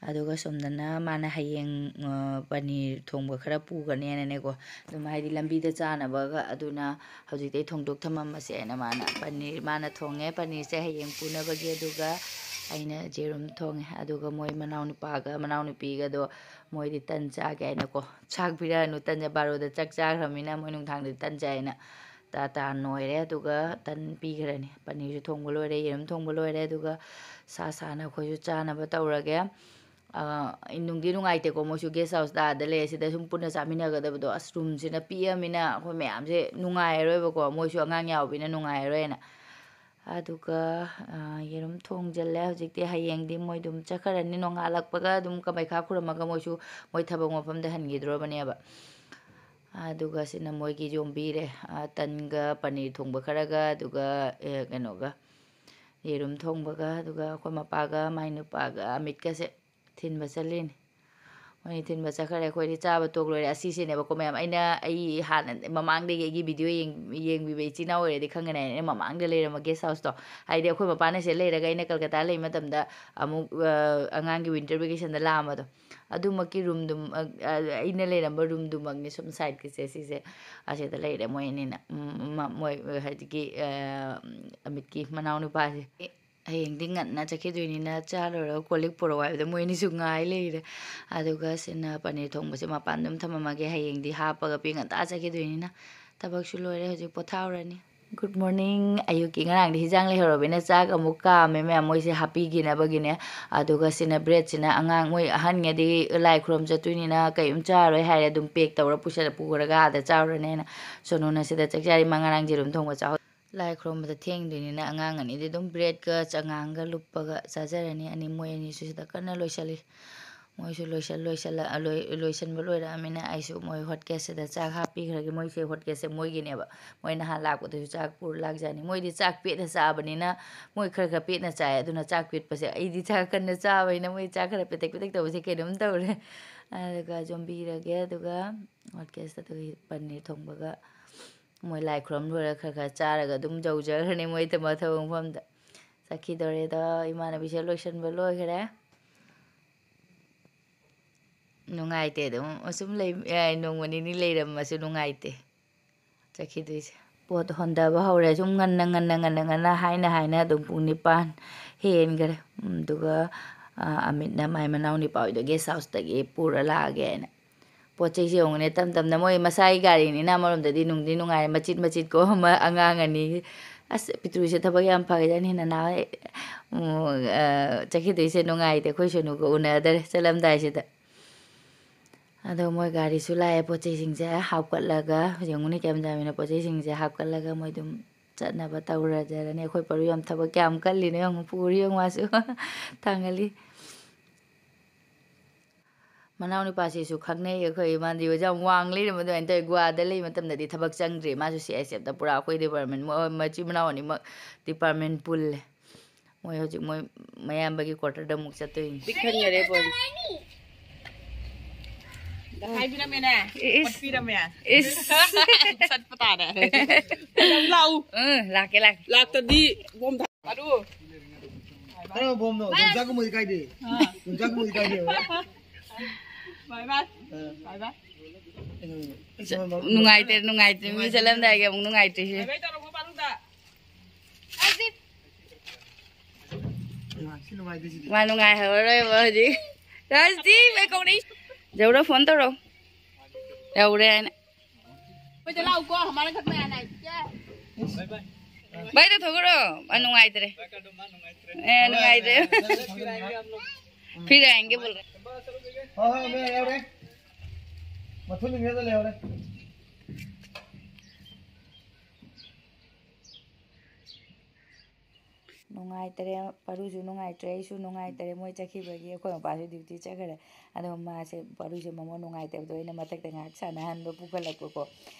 ꯑꯗꯨꯒ ꯁꯣꯝꯗꯅ ꯃꯥꯅ ꯍꯌꯦꯡ, ꯑ, ꯄꯅꯤꯔ ꯊꯣꯡꯕ ꯈꯔ ꯄꯨꯒꯅꯦꯅꯅꯦꯀꯣ, ꯑꯗꯨꯝ ꯍꯥꯏꯗꯤ ꯂꯝꯕꯤꯗ ꯆꯥꯅꯕꯒ, ꯑꯗꯨꯅ ꯍꯧꯖꯤꯛꯇꯩ ꯊꯣꯡꯗꯣꯛ ꯊꯝꯃꯝꯃꯁꯦꯅ ꯃꯥꯅ ꯄꯅꯤꯔ, ꯃꯥꯅ ꯊꯣꯡꯉꯦ ꯄꯅꯤꯔꯁꯦ ꯍꯌꯦꯡ ꯄꯨꯅꯕꯒꯤ, ꯑꯗꯨꯒ ꯑꯩꯅ ꯌꯦꯔꯨꯝ ꯊꯣꯡꯉꯦ꯫ ꯑꯗꯨꯒ ꯃꯣꯏ ꯃꯅꯥꯎꯅꯨꯄꯥꯒ ꯃꯅꯥꯎꯅꯨꯄꯤꯒꯗꯣ ꯃꯣꯏꯗꯤ ꯇꯟ ꯆꯥꯒꯦ ꯍꯥꯏꯅꯀꯣ, ꯆꯥꯛ ꯄꯤꯔꯛꯑꯅꯨ, ꯇꯟꯁꯦ ꯕꯥꯔꯣꯗ ꯆꯥꯛ ꯆꯥꯈ꯭ꯔꯕꯅꯤꯅ ꯃꯣꯏ ꯅꯨꯡꯗꯥꯡꯗꯗꯤ ꯇꯟ ꯆꯥꯏꯅ꯫ ꯇꯥ ꯇꯥ ꯅꯣꯏꯔꯦ, ꯑꯗꯨꯒ ꯇꯟ ꯄꯤꯈ꯭ꯔꯅꯤ꯫ ꯄꯅꯤꯔꯁꯨ ꯊꯣꯡꯕ ꯂꯣꯏꯔꯦ, ꯌꯦꯔꯨꯝ ꯊꯣꯡꯕ ꯂꯣꯏꯔꯦ, ꯑꯗꯨꯒ ꯁꯥ ꯁꯥꯅ ꯑꯩꯈꯣꯏꯁꯨ ꯆꯥꯅꯕ ꯇꯧꯔꯒꯦ꯫ ꯑ, ꯅꯨꯡꯗꯤ ꯅꯨꯡꯉꯥꯏꯇꯦꯀꯣ, ꯃꯣꯏꯁꯨ ꯒꯦꯁ ꯍꯥꯎꯁꯇ ꯑꯥꯗ ꯂꯩ, ꯁꯤꯗ ꯁꯨꯝ ꯄꯨꯟꯅ ꯆꯥꯃꯤꯟꯅꯒꯗꯕꯗꯣ꯫ ꯑꯁ, ꯔꯨꯝꯁꯤꯅ ꯄꯤꯛꯑꯃꯤꯅ ꯑꯩꯈꯣꯏ ꯃꯌꯥꯝꯁꯦ ꯅꯨꯡꯉꯥꯏꯔꯔꯣꯏꯕꯀꯣ, ꯃꯣꯏꯁꯨ ꯑꯉꯥꯡ ꯌꯥꯎꯕꯅꯤꯅ ꯅꯨꯡꯉꯥꯏꯔꯔꯣꯏꯅ꯫ ꯑꯗꯨꯒ, ꯑ, ꯌꯦꯔꯨꯝ ꯊꯣꯡꯖꯤꯜꯂꯦ꯫ ꯍꯧꯖꯤꯛꯇꯤ ꯍꯌꯦꯡꯗꯤ ꯃꯣꯏ ꯑꯗꯨꯝ ꯆꯠꯈ꯭ꯔꯅꯤ, ꯅꯣꯡꯉꯥꯜꯂꯛꯄꯒ ꯑꯗꯨꯝ ꯀꯃꯩꯈꯥ ꯈꯨꯔꯝꯃꯒ ꯃꯣꯏꯁꯨ ꯃꯣꯏ ꯊꯕꯛ ꯃꯐꯝꯗ ꯍꯟꯈꯤꯗ꯭ꯔꯣꯕꯅꯦꯕ꯫ ꯑꯗꯨꯒ ꯁꯤꯅ ꯃꯣꯏꯒꯤ ꯌꯣꯝꯕꯤꯔꯦ, ꯑ, ꯇꯟꯒ ꯄꯅꯤꯔ ꯊꯣꯡꯕ ꯈꯔꯒ, ꯑꯗꯨꯒ, ꯑꯦ, ꯀꯩꯅꯣꯒ, ꯌꯦꯔꯨꯝ ꯊꯣꯡꯕꯒ, ꯑꯗꯨꯒ ꯑꯩꯈꯣꯏ ꯃꯄꯥꯒ ꯃꯥꯏ ꯅꯨꯄꯥꯒ ꯑꯃꯤꯠꯀꯁꯦ ꯊꯤꯟꯕ ꯆꯠꯂꯤꯅꯤ꯫ ꯃꯣꯏꯅꯤ ꯊꯤꯟꯕ ꯆꯠꯈ꯭ꯔꯦ, ꯑꯩꯈꯣꯏꯗꯤ ꯆꯥꯕ ꯇꯣꯛ ꯂꯣꯏꯔꯦ꯫ ꯑꯁꯤꯁꯤꯅꯦꯕꯀꯣ ꯃꯌꯥꯝ, ꯑꯩꯅ, ꯑꯩ ꯍꯥꯟꯅ ꯃꯃꯥꯡꯗꯒꯤ ꯑꯩꯒꯤ ꯚꯤꯗꯤꯑꯣ ꯌꯦꯡ-, ꯌꯦꯡꯕꯤꯕ ꯏꯆꯤꯟ ꯏꯅꯥꯎ ꯑꯣꯏꯔꯗꯤ ꯈꯪꯒꯅꯤ ꯍꯥꯏꯅ, ꯑꯩꯅ ꯃꯃꯥꯡꯗ ꯂꯩꯔꯝꯕ ꯒꯦꯁ ꯍꯥꯎꯁꯇꯣ, ꯍꯥꯏꯗꯤ ꯑꯩꯈꯣꯏ ꯃꯄꯥꯅ ꯁꯤꯗ ꯂꯩꯔꯒ ꯑꯩꯅ ꯀꯜꯀꯇꯥ ꯂꯩ ꯃꯇꯝꯗ ꯑꯃꯨꯛ, ꯑ, ꯑꯉꯥꯡꯒꯤ ꯋꯤꯟꯇꯔ ꯚꯦꯀꯦꯁꯟꯗ ꯂꯥꯛꯑꯝꯕꯗꯣ, ꯑꯗꯨꯃꯛꯀꯤ ꯔꯨꯝꯗꯨ, ꯑ, ꯑ, ꯑꯩꯅ ꯂꯩꯔꯝꯕ ꯔꯨꯝꯗꯨꯃꯛꯅꯤ ꯁꯨꯝ ꯁꯥꯏꯠꯀꯤꯁꯦ ꯁꯤꯁꯦ, ꯑꯁꯤꯗ ꯂꯩꯔꯦ ꯃꯣꯏ ꯑꯅꯤꯅ꯫ ꯎꯝ, ꯃ-, ꯃꯣꯏ ꯍꯧꯖꯤꯛꯀꯤ, ꯑ, ꯑꯃꯤꯠꯀꯤ ꯃꯅꯥꯎꯅꯨꯄꯥꯁꯦ꯫ ꯍꯌꯦꯡꯗꯤ ꯉꯟꯅ ꯆꯠꯈꯤꯗꯣꯏꯅꯤꯅ ꯆꯥ ꯂꯣꯏꯔꯒ ꯀꯣꯜ ꯂꯤꯛ ꯄꯨꯔꯛꯑꯣ ꯍꯥꯏꯕꯗ ꯃꯣꯏ ꯑꯅꯤꯁꯨ ꯉꯥꯏ ꯂꯩꯔꯦ꯫ ꯑꯗꯨꯒ ꯁꯤꯅ ꯄꯅꯤꯔ ꯊꯣꯡꯕꯁꯦ ꯃꯄꯥꯟ ꯑꯗꯨꯝ ꯊꯝꯃꯝꯃꯒꯦ, ꯍꯌꯦꯡꯗꯤ ꯍꯥꯞꯄꯒ ꯄꯤ ꯉꯟꯇꯥ ꯆꯠꯈꯤꯗꯣꯏꯅꯤꯅ꯫ ꯊꯕꯛꯁꯨ ꯂꯣꯏꯔꯦ, ꯍꯧꯖꯤꯛ ꯄꯣꯊꯥꯔꯅꯤ꯫ Good morning꯫ ꯑꯌꯨꯛꯀꯤ ꯉꯔꯥꯡꯗꯤ ꯍꯤꯟꯖꯥꯡ ꯂꯩꯍꯧꯔꯕꯅꯤꯅ ꯆꯥꯛ ꯑꯃꯨꯛ ꯀꯥꯝꯃꯦ ꯃꯌꯥꯝ ꯃꯣꯏꯁꯦ ꯍꯥꯞꯄꯤꯈꯤꯅꯕꯒꯤꯅꯦ꯫ ꯑꯗꯨꯒ ꯁꯤꯅ ꯕ꯭ꯔꯦꯗꯁꯤꯅ ꯑꯉꯥꯡ ꯃꯣꯏ ꯑꯍꯟꯒꯗꯤ ꯂꯥꯏ ꯈꯨꯔꯨꯝ ꯆꯠꯇꯣꯏꯅꯤꯅ ꯀꯩꯝ ꯆꯥꯔꯣꯏ ꯍꯥꯏꯔꯦ, ꯑꯗꯨꯝ ꯄꯦꯛ ꯇꯧꯔ ꯄꯨꯁꯜꯂ-, ꯄꯨꯈ꯭ꯔꯒ ꯑꯥꯗ ꯆꯥꯔꯨꯔꯅꯦꯅ꯫ ꯁꯣꯅꯨꯅ ꯁꯤꯗ ꯆꯥꯛ ꯆꯥꯔꯤ, ꯃꯥ ꯉꯔꯥꯡ ꯌꯦꯔꯨꯝ ꯊꯣꯡꯕ ꯆꯥꯍꯧ-, ꯂꯥꯏ ꯈꯨꯔꯨꯝꯕꯗ ꯊꯦꯡꯗꯣꯏꯅꯤꯅ ꯑꯉꯥꯡ ꯑꯅꯤꯗꯤ ꯑꯗꯨꯝ ꯕ꯭ꯔꯦꯗꯀ ꯆꯉꯥꯡꯒ ꯂꯨꯞꯄꯒ ꯆꯥꯖꯔꯅꯤ꯫ ꯑꯅꯤ, ꯃꯣꯏ ꯑꯅꯤꯁꯨ ꯁꯤꯗ ꯀꯟꯅ ꯂꯣꯏꯁꯜꯂꯤ꯫ ꯃꯣꯏꯁꯨ ꯂꯣꯏꯁꯜ-, ꯂꯣꯏꯁꯜꯂ-, ꯂꯣꯏ-, ꯂꯣꯏꯁꯟꯕ ꯂꯣꯏꯔꯛꯑꯃꯤꯅ ꯑꯩꯁꯨ ꯃꯣꯏ ꯍꯣꯠ ꯀꯦꯁꯁꯤꯗ ꯆꯥꯛ ꯍꯥꯞꯄꯤꯈ꯭ꯔꯒꯦ꯫ ꯃꯣꯏꯁꯦ ꯍꯣꯠ ꯀꯦꯁꯁꯦ ꯃꯣꯏꯒꯤꯅꯦꯕ꯫ ꯃꯣꯏ ꯅꯍꯥꯟ ꯂꯥꯛꯄꯗꯁꯨ ꯆꯥꯛ ꯄꯨꯔ ꯂꯥꯛꯆꯥꯅꯤ꯫ ꯃꯣꯏꯗꯤ ꯆꯥꯛ ꯄꯦꯠꯅ ꯆꯥꯕꯅꯤꯅ ꯃꯣꯏ ꯈꯔ ꯈꯔ ꯄꯦꯠꯅ ꯆꯥꯏ꯫ ꯑꯗꯨꯅ ꯆꯥꯛ ꯄꯦꯠꯄꯁꯦ ꯑꯩꯗꯤ ꯆꯥꯛ ꯀꯟꯅ ꯆꯥꯕꯅꯤꯅ ꯃꯣꯏ ꯆꯥꯛ ꯈꯔ ꯄꯦꯇꯦꯛ ꯄꯦꯇꯦꯛ ꯇꯧꯕꯁꯦ ꯀꯩꯅꯣꯝ ꯇꯧꯔꯦ꯫ ꯑꯗꯨꯒ ꯌꯣꯝꯕꯤꯔꯒꯦ꯫ ꯑꯗꯨꯒ ꯍꯣꯠ ꯀꯦꯁꯇ ꯑꯗꯨꯒꯤ ꯄꯅꯤꯔ ꯊꯣꯡꯕꯒ ꯃꯣꯏ ꯂꯥꯏ ꯈꯨꯔꯨꯝ ꯂꯣꯏꯔꯒ ꯈꯔ ꯈꯔ ꯆꯥꯔꯒ ꯑꯗꯨꯝ ꯌꯧꯖꯈ꯭ꯔꯅꯤ ꯃꯣꯏ ꯊꯕꯛ ꯊꯕꯛ ꯃꯐꯝꯗ꯫ ꯆꯠꯈꯤꯗꯣꯔꯦꯗꯣ, ꯏꯃꯥꯟꯅꯕꯤꯁꯦ ꯂꯣꯏꯁꯤꯟꯕ ꯂꯣꯏꯈ꯭ꯔꯦ꯫ ꯅꯨꯡꯉꯥꯏꯇꯦ ꯑꯗꯨꯝ ꯑꯁꯨꯝ ꯂꯩ, ꯑꯦ, ꯅꯣꯡꯃ ꯅꯤꯅꯤ ꯂꯩꯔꯝꯃꯁꯨ ꯅꯨꯡꯉꯥꯏꯇꯦ ꯆꯠꯈꯤꯗꯣꯏꯁꯦ꯫ ꯄꯣꯠ ꯍꯣꯟꯊꯕ ꯍꯧꯔꯦ ꯁꯨꯝ ꯉꯟꯅ ꯉꯟꯅ ꯉꯟꯅ ꯉꯟꯅ ꯍꯥꯏꯅ ꯍꯥꯏꯅ ꯑꯗꯨꯝ ꯄꯨꯡ ꯅꯤꯄꯥꯟ ꯍꯦꯟꯈꯔꯦ꯫ ꯎꯝ, ꯑꯗꯨꯒ, ꯑ, ꯑꯃꯤꯠꯅ ꯃꯥꯏ ꯃꯅꯥꯎ ꯅꯨꯄꯥ ꯍꯣꯏꯗꯣ ꯒꯦꯁ ꯍꯥꯎꯁꯇꯒꯤ ꯄꯨꯔ ꯂꯥꯛꯑꯒꯦꯅ꯫ ꯄꯣꯠ ꯆꯩꯁꯦ ꯌꯦꯡꯉꯨꯅꯦ, ꯇꯞ ꯇꯞꯅ ꯃꯣꯏ ꯃꯁꯥꯒꯤ ꯒꯥꯔꯤꯅꯤꯅ ꯑꯃꯔꯣꯝꯗꯗꯤ ꯅꯨꯡꯗꯤ ꯅꯨꯡꯉꯥꯏ, ꯃꯆꯤꯠ ꯃꯆꯤꯠꯀꯣ, ꯑꯃ ꯑꯉꯥꯡ ꯑꯅꯤ꯫ ꯑꯁ, ꯄꯤꯇ꯭ꯔꯨꯁꯦ ꯊꯕꯛ ꯌꯥꯝ ꯐꯈꯤꯖꯥꯠꯅꯤ, ꯅꯅꯥꯎ, ꯎꯝ, ꯑ, ꯆꯠꯈꯤꯗꯣꯏꯁꯦ ꯅꯨꯡꯉꯥꯏꯇꯦ, ꯑꯩꯈꯣꯏ ꯁꯣꯅꯨꯒ ꯎꯅꯗꯔꯦ ꯆꯠꯂꯝꯗꯥꯏꯁꯤꯗ꯫ ꯑꯗꯣ ꯃꯣꯏ ꯒꯥꯔꯤꯁꯨ ꯂꯥꯛꯑꯦ, ꯄꯣꯠ ꯆꯩꯁꯤꯡꯁꯦ ꯍꯥꯞꯀꯠꯂꯒ, ꯌꯦꯡꯉꯨꯅꯦ, ꯀꯌꯥꯝ ꯌꯥꯝꯃꯤꯅꯣ, ꯄꯣꯠ ꯆꯩꯁꯤꯡꯁꯦ ꯍꯥꯞꯀꯠꯂꯒ ꯃꯣꯏ ꯑꯗꯨꯝ ꯆꯠꯅꯕ ꯇꯧꯔꯖꯔꯅꯤ꯫ ꯑꯩꯈꯣꯏ ꯄꯔꯨ ꯌꯥꯝ ꯊꯕꯛ ꯀꯌꯥꯝ ꯀꯜꯂꯤꯅꯣ ꯌꯦꯡꯉꯨ, ꯄꯨꯔꯤ ꯌꯦꯡꯉꯨ, ꯃꯥꯁꯨ ꯊꯥꯡꯒꯠꯂꯤ꯫ ꯃꯅꯥꯎ ꯅꯨꯄꯥꯁꯤꯁꯨ ꯈꯪꯅꯩ ꯑꯩꯈꯣꯏ, ꯃꯥꯗꯤ ꯑꯣꯖꯥ ꯌꯥꯝ ꯋꯥꯡ ꯂꯩꯔꯝꯕ ꯑꯗꯨꯃꯥꯏꯅ ꯇꯧꯋꯤ꯫ ꯒꯣꯋꯥꯗ ꯂꯩꯕ ꯃꯇꯝꯗꯗꯤ ꯊꯕꯛ ꯆꯪꯗ꯭ꯔꯤ, ꯃꯥꯁꯨ ꯁꯤ ꯑꯥꯏ ꯑꯦꯁ ꯑꯦꯐꯇ ꯄꯨꯔꯥ ꯑꯩꯈꯣꯏ ꯗꯤꯄꯥꯔꯠꯃꯦꯟ, ꯃꯣꯏ ꯃꯆꯤꯟ ꯃꯅꯥꯎ ꯑꯅꯤꯃꯛ ꯗꯤꯄꯥꯔꯠꯃꯦꯟ ꯄꯨꯜꯂꯦ꯫ ꯃꯣꯏ ꯍꯧꯖꯤꯛ ꯃꯣꯏ ꯃꯌꯥꯝꯕꯒꯤ ꯀ꯭ꯋꯥꯇꯔꯗ ꯑꯃꯨꯛ ꯆꯠꯇꯣꯏꯅꯤ꯫ ꯄꯤꯛ ꯈꯟꯈꯔꯦ ꯕꯣꯜ꯫ ꯍꯥꯏꯕꯤꯔꯝꯃꯦꯅꯦ꯫ ꯏꯁ꯫ ꯄꯤꯔꯝꯃꯦ꯫ ꯏꯁ꯫ ꯆꯠꯄ ꯇꯥꯔꯦ꯫ ꯂꯥꯛꯎ꯫ ꯎꯝ, ꯂꯥꯛꯀꯦ, ꯂꯥꯛꯀꯦ꯫ ꯂꯥꯛꯇꯗꯤ ꯕꯣꯝ ꯊꯥ-, ꯑꯗꯨ꯫ ꯀꯔꯝꯕ ꯕꯣꯝꯅꯣ? ꯌꯣꯡꯆꯥꯛꯀꯨꯝꯕꯗꯤ ꯀꯥꯏꯗꯦ꯫ ꯑꯥ꯫ ꯌꯣꯡꯆꯥꯛꯀꯨꯝꯕꯗꯤ ꯀꯥꯏꯗꯦꯕ꯫ ꯕꯥꯏ ꯕꯥꯏ꯫ ꯑꯥ꯫ ꯕꯥꯏ ꯕꯥꯏ꯫ ꯅꯨꯡꯉꯥꯏꯇꯦ, ꯅꯨꯡꯉꯥꯏꯇꯦ꯫ ꯃꯤ ꯆꯠꯂꯝꯗꯥꯏꯒꯤ ꯑꯃꯨꯛ ꯅꯨꯡꯉꯥꯏꯇ꯭ꯔꯤꯁꯦ꯫ ꯕꯥꯏ ꯕꯥꯏ ꯇꯧꯔꯝꯃꯣ ꯄꯥꯔꯨꯗ꯫ ꯃꯥ ꯅꯨꯡꯉꯥꯏꯍꯧꯔꯔꯣꯏꯕ ꯍꯧꯖꯤꯛ꯫ ꯔꯥꯖꯗꯤꯞ, ꯑꯩ ꯀꯧꯔꯛꯏ꯫ ꯖꯧꯗ ꯐꯣꯟ ꯇꯧꯔꯣ꯫ ꯌꯧꯔꯦ ꯍꯥꯏꯅ꯫ ꯕꯥꯏ, ꯇꯧꯊꯣꯛꯈ꯭ꯔꯣ꯫ ꯃꯥ ꯅꯨꯡꯉꯥꯏꯇ꯭ꯔꯦ꯫ ꯑꯦ, ꯅꯨꯡꯉꯥꯏꯇ꯭ꯔꯦ꯫ ꯐꯤꯔ ꯑꯥꯌꯦꯡꯒꯦ ꯕꯣꯜ ꯔꯦ꯫ ꯍꯣꯏ, ꯍꯣꯏ, ꯌꯧꯔꯦ, ꯌꯧꯔꯦ꯫ ꯃꯊꯨꯟ ꯅꯤꯡꯈꯩꯗ ꯂꯩꯍꯧꯔꯦ꯫ ꯅꯨꯡꯉꯥꯏꯇꯔꯦ, ꯄꯔꯨꯁꯨ ꯅꯨꯡꯉꯥꯏꯇ꯭ꯔꯦ, ꯑꯩꯁꯨ ꯅꯨꯡꯉꯥꯏꯇꯔꯦ꯫ ꯃꯣꯏ ꯆꯠꯈꯤꯕꯒꯤ ꯑꯩꯈꯣꯏ ꯃꯄꯥꯁꯨ ꯗ꯭ꯌꯨꯇꯤ ꯆꯠꯈ꯭ꯔꯦ꯫ ꯑꯗꯣ ꯃꯥꯁꯦ, ꯄꯔꯨꯁꯦ ꯃꯃꯣꯟ ꯅꯨꯡꯉꯥꯏꯇꯕꯗꯣ ꯑꯩꯅ ꯃꯊꯛꯇ ꯉꯥꯏꯍꯥꯛ ꯁꯥꯟꯅꯍꯟꯕ ꯄꯨꯈꯠꯂꯛꯄꯀꯣ꯫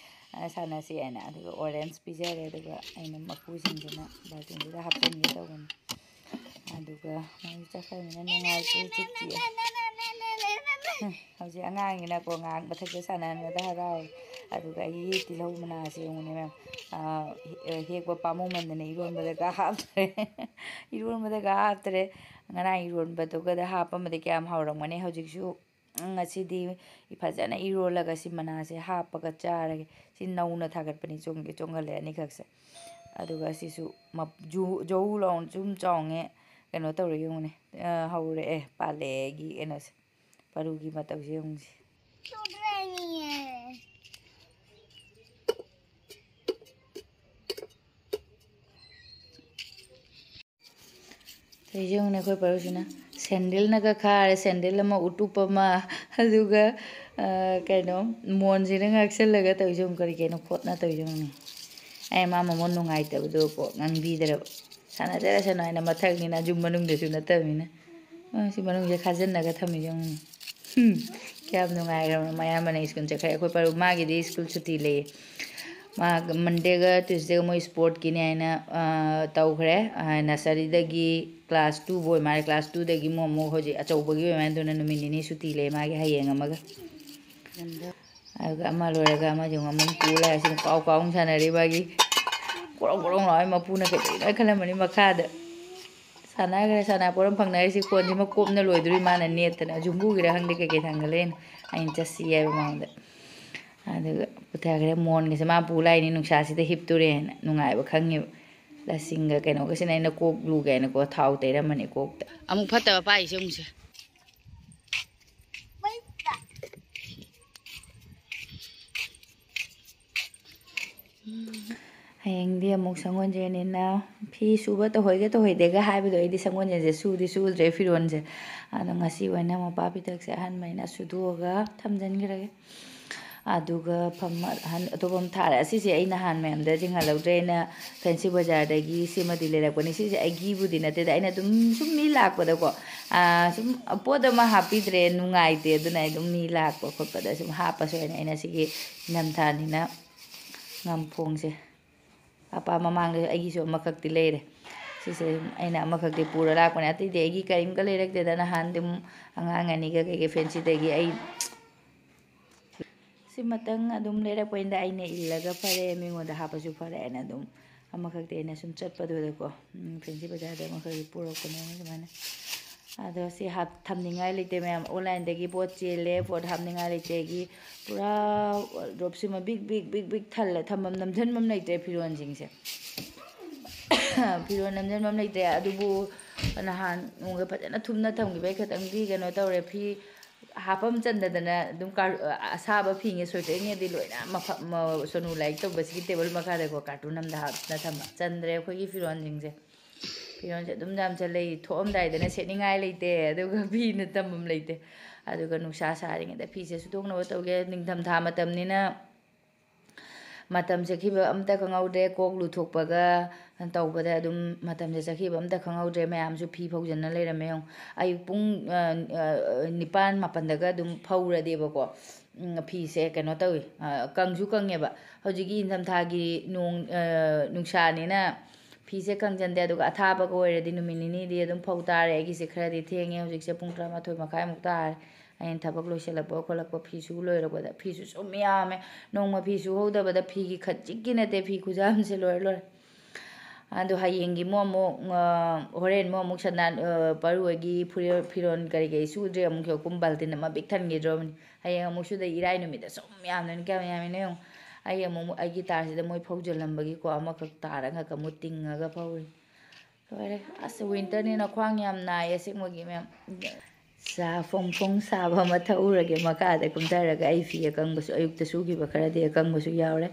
ꯑ, ꯁꯥꯟꯅꯁꯤ ꯍꯥꯏꯅ꯫ ꯑꯗꯨꯒ ꯑꯣꯔꯦꯟꯖ ꯄꯤꯖꯔꯦ꯫ ꯑꯗꯨꯒ ꯑꯩꯅ ꯃꯀꯨꯁꯤꯡꯁꯤꯅ ꯕꯥꯜꯇꯤꯟꯁꯤꯗ ꯍꯥꯞꯆꯤꯟꯒꯦ ꯇꯧꯕꯅꯤ꯫ ꯑꯗꯨꯒ ꯃꯣꯏ ꯆꯠꯈ꯭ꯔꯕꯅꯤꯅ ꯅꯨꯡꯉꯥꯏꯇꯦ, ꯆꯤꯛ ꯆꯤꯛꯑꯦ꯫ ꯍꯧꯖꯤꯛ ꯑꯉꯥꯡꯒꯤꯅꯀꯣ ꯉꯥꯏꯍꯥꯛ ꯃꯊꯛꯇ ꯁꯥꯟꯅꯍꯟꯕꯗ ꯍꯔꯥꯎꯋꯦ꯫ ꯑꯗꯨꯒ ꯑꯩꯒꯤ ꯇꯤꯜꯍꯧ ꯃꯅꯥꯁꯦ ꯌꯦꯡꯉꯨꯅꯦ ꯃꯌꯥꯝ, ꯍꯦꯛꯄ ꯄꯥꯝꯃꯨꯃꯟꯗꯅ ꯏꯔꯣꯟꯕꯗꯒ ꯍꯥꯞꯇ꯭ꯔꯦ꯫ ꯏꯔꯣꯟꯕꯗꯒ ꯍꯥꯞꯇ꯭ꯔꯦ꯫ ꯉꯔꯥꯡ ꯏꯔꯣꯟꯕꯗꯨꯒꯗ ꯍꯥꯞꯄꯝꯃꯗꯤ ꯀꯌꯥꯝ ꯍꯥꯎꯔꯝꯒꯅꯤ꯫ ꯍꯧꯖꯤꯛꯁꯨ ꯉꯁꯤꯗꯤ ꯐꯖꯅ ꯏꯔꯣꯜꯂꯒ ꯁꯤ ꯃꯅꯥꯁꯦ ꯍꯥꯞꯄꯒ ꯆꯥꯔꯒꯦ꯫ ꯁꯤ ꯅꯧꯅ ꯊꯥꯒꯠꯄꯅꯤ, ꯆꯣꯡꯒꯦ ꯆꯣꯡꯒꯜꯂꯦ ꯑꯅꯤꯈꯛꯁꯦ꯫ ꯑꯗꯨꯒ ꯁꯤꯁꯨ ꯃꯞ-, ꯖꯨ-, ꯖꯧ ꯂꯥꯎꯅ ꯁꯨꯝ ꯆꯣꯡꯉꯦ꯫ ꯀꯩꯅꯣ ꯇꯧꯔꯦ ꯌꯦꯡꯉꯨꯅꯦ꯫ ꯑ, ꯍꯧꯔꯛꯑꯦ, ꯄꯥꯜꯂꯛꯑꯦ ꯑꯩꯒꯤ ꯀꯩꯅꯣꯁꯦ꯫ ꯄꯔꯨꯒꯤ ꯃꯇꯧꯁꯦ ꯌꯦꯡꯉꯨꯁꯦ꯫ ꯇꯧꯔꯤꯁꯦ ꯌꯦꯡꯉꯨꯅꯦ, ꯑꯩꯈꯣꯏ ꯄꯔꯨꯁꯤꯅ ꯁꯦꯟꯗꯜꯅꯒ ꯈꯥꯔꯦ, ꯁꯦꯟꯗꯜ ꯑꯃ, ꯎꯇꯨꯞ ꯑꯃ, ꯑꯗꯨꯒ, ꯑ, ꯀꯩꯅꯣ, ꯃꯣꯟꯁꯤꯅ ꯉꯥꯛꯁꯜꯂꯒ ꯇꯧꯔꯤꯁꯦ ꯌꯦꯡꯉꯨ, ꯀꯔꯤ ꯀꯩꯅꯣ ꯈꯣꯠꯅ ꯇꯧꯔꯤꯁꯦ ꯌꯦꯡꯉꯨꯅꯦ꯫ ꯑꯩ ꯃꯥ ꯃꯃꯣꯟ ꯅꯨꯡꯉꯥꯏꯇꯕꯗꯣ ꯀꯣ ꯉꯥꯡꯕꯤꯗ꯭ꯔꯕ꯫ ꯁꯥꯟꯅꯖꯔꯁꯅꯨ ꯍꯥꯏꯅ, ꯃꯊꯛꯅꯤꯅ ꯌꯨꯝ ꯃꯅꯨꯡꯗꯁꯨ ꯅꯠꯇꯕꯅꯤꯅ꯫ ꯑ, ꯁꯤ ꯃꯅꯨꯡꯁꯦ ꯈꯥꯖꯤꯟꯅꯒ ꯊꯝꯃꯤꯁꯦ ꯌꯦꯡꯉꯨꯅꯦ꯫ ꯍꯨꯝ, ꯀꯌꯥꯝ ꯅꯨꯡꯉꯥꯏꯈ꯭ꯔꯕꯅꯣ ꯃꯌꯥꯝꯕꯅ ꯁ꯭ꯀꯨꯜ ꯆꯠꯈ꯭ꯔꯦ꯫ ꯑꯩꯈꯣꯏ ꯄꯔꯨ-, ꯃꯥꯒꯤꯗꯤ ꯁ꯭ꯀꯨꯜ ꯁꯨꯇꯤ ꯂꯩꯌꯦ꯫ ꯃꯥ ꯃꯟꯗꯦꯒ ꯇ꯭ꯌꯨꯁꯗꯦꯒ ꯃꯣꯏ ꯁ꯭ꯄꯣꯔꯠꯀꯤꯅꯦ ꯍꯥꯏꯅ, ꯑ, ꯇꯧꯈ꯭ꯔꯦ꯫ ꯑ, ꯅꯁꯔꯤꯗꯒꯤ ꯀ꯭ꯂꯥꯁ ꯇꯨꯕꯨ ꯑꯣꯏ ꯃꯥꯜꯂꯦ꯫ ꯀ꯭ꯂꯥꯁ ꯇꯨꯗꯒꯤ ꯑꯃꯨꯛ, ꯑꯃꯨꯛ ꯍꯧꯖꯤꯛ ꯑꯆꯧꯕꯒꯤ ꯑꯣꯏ ꯃꯥꯜꯂꯦ꯫ ꯑꯗꯨꯅ ꯅꯨꯃꯤꯠ ꯅꯤꯅꯤ ꯁꯨꯇꯤ ꯂꯩ ꯃꯥꯒꯤ, ꯍꯌꯦꯡ ꯑꯃꯒ꯫ ꯑꯗꯨꯒ ꯑꯃ ꯂꯣꯏꯔꯒ ꯑꯃꯁꯨ ꯑꯃꯨꯛ ꯄꯨ ꯂꯥꯛꯑꯦ꯫ ꯁꯤꯅ ꯀꯥꯎ ꯀꯥꯎ ꯁꯥꯟꯅꯔꯤ ꯃꯥꯒꯤ꯫ ꯀ꯭ꯔꯣꯡ ꯀ꯭ꯔꯣꯡ ꯂꯥꯎꯋꯦ꯫ ꯃꯄꯨꯅ ꯀꯩꯗꯧꯔꯤꯅꯣ ꯈꯜꯂꯝꯃꯅꯤ ꯃꯈꯥꯗ꯫ ꯁꯥꯟꯅꯈ꯭ꯔꯦ, ꯁꯥꯟꯅꯄꯣꯠ ꯑꯃ ꯐꯪꯅꯔꯤꯁꯤ ꯀꯣꯟꯁꯤ ꯃꯀꯣꯞꯅ ꯂꯣꯏꯗꯣꯔꯤ ꯃꯥꯅ ꯅꯦꯠꯇꯅ꯫ ꯖꯨꯝꯕꯨꯒꯤꯔ ꯈꯪꯗꯦ ꯀꯩꯀꯩ ꯊꯥꯡꯒꯠꯂꯛꯏꯅꯣ꯫ ꯑꯩꯅ ꯆꯠꯁꯤ ꯍꯥꯏꯕ ꯃꯉꯣꯟꯗ꯫ ꯑꯗꯨꯒ ꯄꯨꯊꯈ꯭ꯔꯦ꯫ ꯃꯣꯟꯒꯁꯦ ꯃꯥ ꯄꯨ ꯂꯥꯛꯏꯅꯤ ꯅꯨꯡꯁꯥꯁꯤꯗ ꯍꯤꯞꯇꯣꯔꯦꯅ ꯅꯨꯡꯉꯥꯏꯕ ꯈꯪꯉꯤꯕ꯫ ꯂꯁꯤꯡꯒ ꯀꯩꯅꯣꯒꯁꯤꯅ ꯑꯩꯅ ꯀꯣꯛ ꯂꯨꯒꯦꯅ ꯀꯣ ꯊꯥꯎ ꯇꯩꯔꯝꯃꯅꯤ ꯀꯣꯛꯇ꯫ ꯑꯃꯨꯛ ꯐꯠꯇꯕ ꯄꯥꯏꯁꯦ ꯑꯃꯨꯛꯁꯦ꯫ ꯍꯌꯦꯡꯗꯤ ꯑꯃꯨꯛ ꯁꯪꯒꯣꯜꯁꯦꯟꯅꯤꯅ ꯐꯤ ꯁꯨꯕ ꯇꯧꯍꯣꯏꯒꯦ ꯇꯧꯍꯣꯏꯗꯦꯒ ꯍꯥꯏꯕꯗꯣ ꯑꯩꯗꯤ ꯁꯪꯒꯣꯜꯁꯦꯟꯁꯦ ꯁꯨꯗꯤ ꯁꯨꯗ꯭ꯔꯦ ꯐꯤꯔꯣꯜꯁꯦ꯫ ꯑꯗꯣ ꯉꯁꯤ ꯑꯣꯏꯅ ꯃꯣꯝꯄꯥꯛ ꯐꯤꯗꯛꯁꯦ ꯑꯍꯟꯕꯅꯤꯅ ꯁꯨꯗꯣꯛꯑꯒ ꯊꯝꯖꯤꯟꯈ꯭ꯔꯒꯦ꯫ ꯑꯗꯨꯒ ꯐꯝ ꯑꯍꯟ ꯑꯇꯣꯞꯄ ꯑꯃ ꯊꯥꯔꯦ꯫ ꯑꯁꯤꯁꯦ ꯑꯩ ꯅꯍꯥꯟ ꯃꯌꯥꯝꯗ ꯆꯤꯡꯍꯜꯍꯧꯗ꯭ꯔꯦ꯫ ꯑꯩꯅ ꯐꯦꯟꯁꯤ ꯕꯖꯥꯔꯗꯒꯤ ꯁꯤꯃꯗꯤ ꯂꯩꯔꯛꯄꯅꯤ꯫ ꯁꯤꯁꯦ ꯑꯩꯒꯤꯕꯨꯗꯤ ꯅꯠꯇꯦꯗ, ꯑꯩꯅ ꯑꯗꯨꯝ ꯁꯨꯝ ꯃꯤ ꯂꯥꯛꯄꯗꯀꯣ, ꯑꯥ, ꯁꯨꯝ ꯄꯣꯠ ꯑꯃ ꯍꯥꯞꯄꯤꯗ꯭ꯔꯦ, ꯅꯨꯡꯉꯥꯏꯇꯦ, ꯑꯗꯨꯅ ꯑꯩ ꯑꯗꯨꯝ ꯃꯤ ꯂꯥꯛꯄ ꯈꯣꯠꯄꯗ ꯁꯨꯝ ꯍꯥꯞꯄꯁꯨ ꯍꯥꯏꯅ ꯑꯩꯅ ꯁꯤꯒꯤ ꯏꯪꯊꯝꯊꯥꯅꯤꯅ ꯉꯝꯐꯣꯡꯁꯦ ꯍꯥꯞꯄ꯫ ꯃꯃꯥꯡꯗꯁꯨ ꯑꯩꯒꯤꯁꯨ ꯑꯃꯈꯛꯇꯤ ꯂꯩꯔꯦ꯫ ꯁꯤꯁꯦ ꯑꯩꯅ ꯑꯃꯈꯛꯇꯤ ꯄꯨꯔ ꯂꯥꯛꯄꯅꯦ꯫ ꯑꯇꯩꯗꯤ ꯑꯩꯒꯤ ꯀꯔꯤꯝꯀ ꯂꯩꯔꯛꯇꯦꯗ꯫ ꯅꯍꯥꯟꯗꯤ ꯑꯃꯨꯛ ꯑꯉꯥꯡ ꯑꯅꯤꯒ ꯀꯩꯀꯩ ꯐꯦꯟꯁꯤꯗꯒꯤ ꯑꯩ ꯁꯤꯃꯇꯪ ꯑꯗꯨꯝ ꯂꯩꯔꯛꯄꯅꯤꯗ, ꯑꯩꯅ ꯏꯜꯂꯒ ꯐꯔꯦ, ꯃꯤꯉꯣꯟꯗ ꯍꯥꯞꯄꯁꯨ ꯐꯔꯦ ꯍꯥꯏꯅ ꯑꯗꯨꯝ ꯑꯃꯈꯛꯇꯤ ꯑꯩꯅ ꯁꯨꯝ ꯆꯠꯄꯗꯨꯗꯀꯣ, ꯎꯝ, ꯐꯦꯟꯁꯤ ꯕꯖꯥꯔꯗ ꯑꯃꯈꯛ ꯄꯨꯔꯛꯄꯅꯦ ꯁꯨꯃꯥꯏꯅ꯫ ꯑꯗꯣ ꯁꯤ ꯍꯥꯞ-, ꯊꯝꯅꯤꯡꯉꯥꯏ ꯂꯩꯇꯦ ꯃꯌꯥꯝ, ꯑꯣꯟꯂꯥꯏꯟꯗꯒꯤ ꯄꯣꯠ ꯆꯦꯜꯂꯦ, ꯄꯣꯠ ꯍꯥꯞꯅꯤꯡꯉꯥꯏ ꯂꯩꯇꯦ꯫ ꯑꯩꯒꯤ ꯄꯨꯔꯥ ꯋꯥꯔꯗ꯭ꯔꯣꯞꯁꯤꯃ ꯕꯤꯛ ꯕꯤꯛ ꯕꯤꯛ ꯕꯤꯛ ꯊꯜꯂꯦ, ꯊꯝꯐꯝ ꯅꯝꯁꯤꯟꯐꯝ ꯂꯩꯇ꯭ꯔꯦ ꯐꯤꯔꯣꯟꯁꯤꯡꯁꯦ꯫ ꯐꯤꯔꯣꯟ ꯅꯝꯁꯤꯟꯐꯝ ꯂꯩꯇ꯭ꯔꯦ꯫ ꯑꯗꯨꯕꯨ ꯅꯍꯥꯟ ꯅꯣꯡꯃ ꯐꯖꯅ ꯊꯨꯝꯅ ꯊꯝꯈꯤꯕꯩ ꯈꯇꯪꯗꯤ ꯀꯩꯅꯣ ꯇꯧꯔꯦ꯫ ꯐꯤ ꯍꯥꯞꯐꯝ ꯆꯟꯗꯗꯅ ꯑꯗꯨꯝ ꯀꯥꯔ-, ꯑꯁꯥꯕ ꯐꯤꯉꯩ ꯁꯣꯏꯇꯩꯉꯩꯗꯤ ꯂꯣꯏꯅ ꯃꯐ-, ꯃ-, ꯁꯣꯅꯨ ꯂꯥꯏꯔꯤꯛ ꯇꯧꯕꯁꯤꯒꯤ ꯇꯦꯕꯜ ꯃꯈꯥꯗꯀꯣ ꯀꯥꯔꯇꯨꯟ ꯑꯝꯗ ꯍꯥꯞꯇꯅ ꯊꯝꯕ꯫ ꯆꯟꯗ꯭ꯔꯦ ꯑꯩꯈꯣꯏꯒꯤ ꯐꯤꯔꯣꯟꯁꯤꯡꯁꯦ꯫ ꯐꯤꯔꯣꯟꯁꯦ ꯑꯗꯨꯝ ꯌꯥꯝ ꯆꯜꯂꯦ꯫ ꯊꯣꯛꯑꯝꯗꯥꯏꯗꯅ ꯁꯦꯠꯅꯤꯡꯉꯥꯏ ꯂꯩꯇꯦ, ꯑꯗꯨꯒ ꯐꯤꯅ ꯊꯝꯐꯝ ꯂꯩꯇꯦ꯫ ꯑꯗꯨꯒ ꯅꯨꯡꯁꯥ ꯁꯥꯔꯤꯉꯩꯗ ꯐꯤꯁꯦ ꯁꯨꯗꯣꯛꯅꯕ ꯇꯧꯒꯦ꯫ ꯅꯤꯡꯊꯝꯊꯥ ꯃꯇꯝꯅꯤꯅ ꯃꯇꯝ ꯆꯠꯈꯤꯕ ꯑꯝꯇ ꯈꯪꯍꯧꯗ꯭ꯔꯦ꯫ ꯀꯣꯛ ꯂꯨꯊꯣꯛꯄꯒ ꯇꯧꯕꯗ ꯑꯗꯨꯝ ꯃꯇꯝꯁꯦ ꯆꯠꯈꯤꯕ ꯑꯝꯇ ꯈꯪꯍꯧꯗ꯭ꯔꯦ꯫ ꯃꯌꯥꯝꯁꯨ ꯐꯤ ꯐꯧꯖꯟꯅ ꯂꯩꯔꯝꯃꯦ ꯌꯦꯡꯉꯨ꯫ ꯑꯌꯨꯛ ꯄꯨꯡ, ꯑ, ꯑ, ꯅꯤꯄꯥꯟ ꯃꯥꯄꯟꯗꯒ ꯑꯗꯨꯝ ꯐꯧꯔꯗꯤꯕꯀꯣ, ꯎꯝ, ꯐꯤꯁꯦ ꯀꯩꯅꯣ ꯇꯧꯏ, ꯑ, ꯀꯪꯁꯨ ꯀꯪꯉꯦꯕ꯫ ꯍꯧꯖꯤꯛꯀꯤ ꯏꯪꯊꯝꯊꯥꯒꯤ ꯅꯣꯡ, ꯑ, ꯅꯨꯡꯁꯥꯅꯤꯅ ꯐꯤꯁꯦ ꯀꯪꯖꯟꯗꯦ꯫ ꯑꯗꯨꯒ ꯑꯊꯥꯕꯒ ꯑꯣꯏꯔꯗꯤ ꯅꯨꯃꯤꯠ ꯅꯤꯅꯤꯗꯤ ꯑꯗꯨꯝ ꯐꯧ ꯇꯥꯔꯦ꯫ ꯑꯩꯒꯤꯁꯦ ꯈꯔꯗꯤ ꯊꯦꯡꯉꯦ꯫ ꯍꯧꯖꯤꯛꯁꯦ ꯄꯨꯡ ꯇꯔꯥꯃꯥꯊꯣꯏ ꯃꯈꯥꯏꯃꯨꯛ ꯇꯥꯔꯦ꯫ ꯑꯩꯅ ꯊꯕꯛ ꯂꯣꯏꯁꯤꯜꯂꯛꯄ ꯈꯣꯠꯂꯛꯄ, ꯐꯤ ꯁꯨ ꯂꯣꯏꯔꯛꯄꯗ꯫ ꯐꯤꯁꯨ ꯁꯨꯝ ꯌꯥꯝꯃꯦ꯫ ꯅꯣꯡꯃ ꯐꯤ ꯁꯨꯍꯧꯗꯕꯗ ꯐꯤꯒꯤ ꯈꯖꯤꯛꯀꯤ ꯅꯠꯇꯦ, ꯐꯤ ꯈꯨꯌꯥꯝꯁꯦ ꯂꯣꯏꯔꯦ ꯂꯣꯏꯔꯦ꯫ ꯑꯗꯣ ꯍꯌꯦꯡꯒꯤ ꯑꯃꯨꯛ ꯑꯃꯨꯛ, ꯑ, ꯍꯣꯔꯦꯟ ꯑꯃꯨꯛ ꯑꯃꯨꯛ ꯁꯅꯥ, ꯑ, ꯄꯥꯔꯨ ꯍꯣꯏꯒꯤ ꯐꯨꯔꯤ-, ꯐꯤꯔꯣꯟ ꯀꯔꯤ ꯀꯔꯤ ꯁꯨꯗ꯭ꯔꯦ, ꯑꯃꯨꯛ ꯁꯤꯗ ꯀꯨꯝ ꯕꯥꯜꯇꯤꯟ ꯑꯃ ꯄꯤꯛ ꯊꯟꯈꯤꯗ꯭ꯔꯣꯕꯅꯤ꯫ ꯍꯌꯦꯡ ꯑꯃꯨꯛ ꯁꯨꯗ ꯏꯔꯥꯏ ꯅꯨꯃꯤꯠꯇ ꯁꯨꯝ ꯌꯥꯝꯗꯣꯏꯅꯤ꯫ ꯀꯌꯥꯝ ꯌꯥꯝꯃꯤꯅꯣ ꯌꯦꯡꯉꯨ꯫ ꯑꯩ ꯑꯃꯨꯛ ꯑꯩꯒꯤ ꯇꯥꯔꯁꯤꯗ ꯃꯣꯏ ꯐꯧꯖꯜꯂꯝꯕꯒꯤ ꯀꯣ ꯑꯃꯈꯛ ꯇꯥꯔꯒ ꯑꯃꯨꯛ ꯇꯤꯡꯉꯒ ꯐꯧꯔꯤ꯫ ꯂꯣꯏꯔꯦ꯫ ꯑꯁ, ꯋꯤꯟꯇꯔꯅꯤꯅ ꯈ꯭ꯋꯥꯡ ꯌꯥꯝ ꯅꯥꯏꯌꯦ ꯑꯁꯦꯡꯕꯒꯤ ꯃꯌꯥꯝ꯫ ꯆꯥ ꯐꯣꯡ ꯐꯣꯡ ꯁꯥꯕ ꯑꯃ ꯊꯛꯎꯔꯒꯦ ꯃꯈꯥꯗ ꯀꯨꯝꯊꯔꯒ꯫ ꯑꯩ ꯐꯤ ꯑꯀꯪꯕꯁꯨ ꯑꯌꯨꯛꯇ ꯁꯨꯈꯤꯕ ꯈꯔꯗꯤ ꯑꯀꯪꯕꯁꯨ ꯌꯥꯎꯔꯦ꯫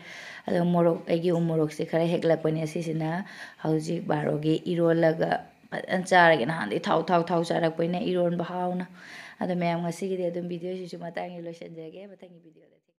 ꯑꯗꯣ ꯃꯣꯔꯣꯛ, ꯑꯩꯒꯤ ꯎ ꯃꯣꯔꯣꯛꯁꯦ ꯈꯔ ꯍꯦꯛꯂꯛꯄꯅꯦ ꯁꯤꯁꯤꯅ꯫ ꯍꯧꯖꯤꯛ ꯕꯥꯔꯣꯒꯤ ꯏꯔꯣꯜꯂꯒ ꯐꯖꯅ ꯆꯥꯔꯒꯦ꯫ ꯅꯍꯥꯟꯗꯩ ꯊꯥꯎ ꯊꯥꯎ ꯊꯥꯎ ꯆꯥꯔꯛꯄꯅꯤꯅ ꯏꯔꯣꯟꯕ ꯍꯥꯎꯅ꯫ ꯑꯗꯣ ꯃꯌꯥꯝ, ꯉꯁꯤꯒꯤꯗꯤ ꯑꯗꯨꯝ ꯚꯤꯗꯤꯑꯣꯁꯤꯁꯨ ꯃꯇꯥꯡꯁꯤꯗ ꯂꯣꯏꯁꯤꯟꯖꯔꯒꯦ꯫ ꯃꯊꯪꯒꯤ ꯚꯤꯗꯤꯑꯣꯗ ꯊꯦꯡ-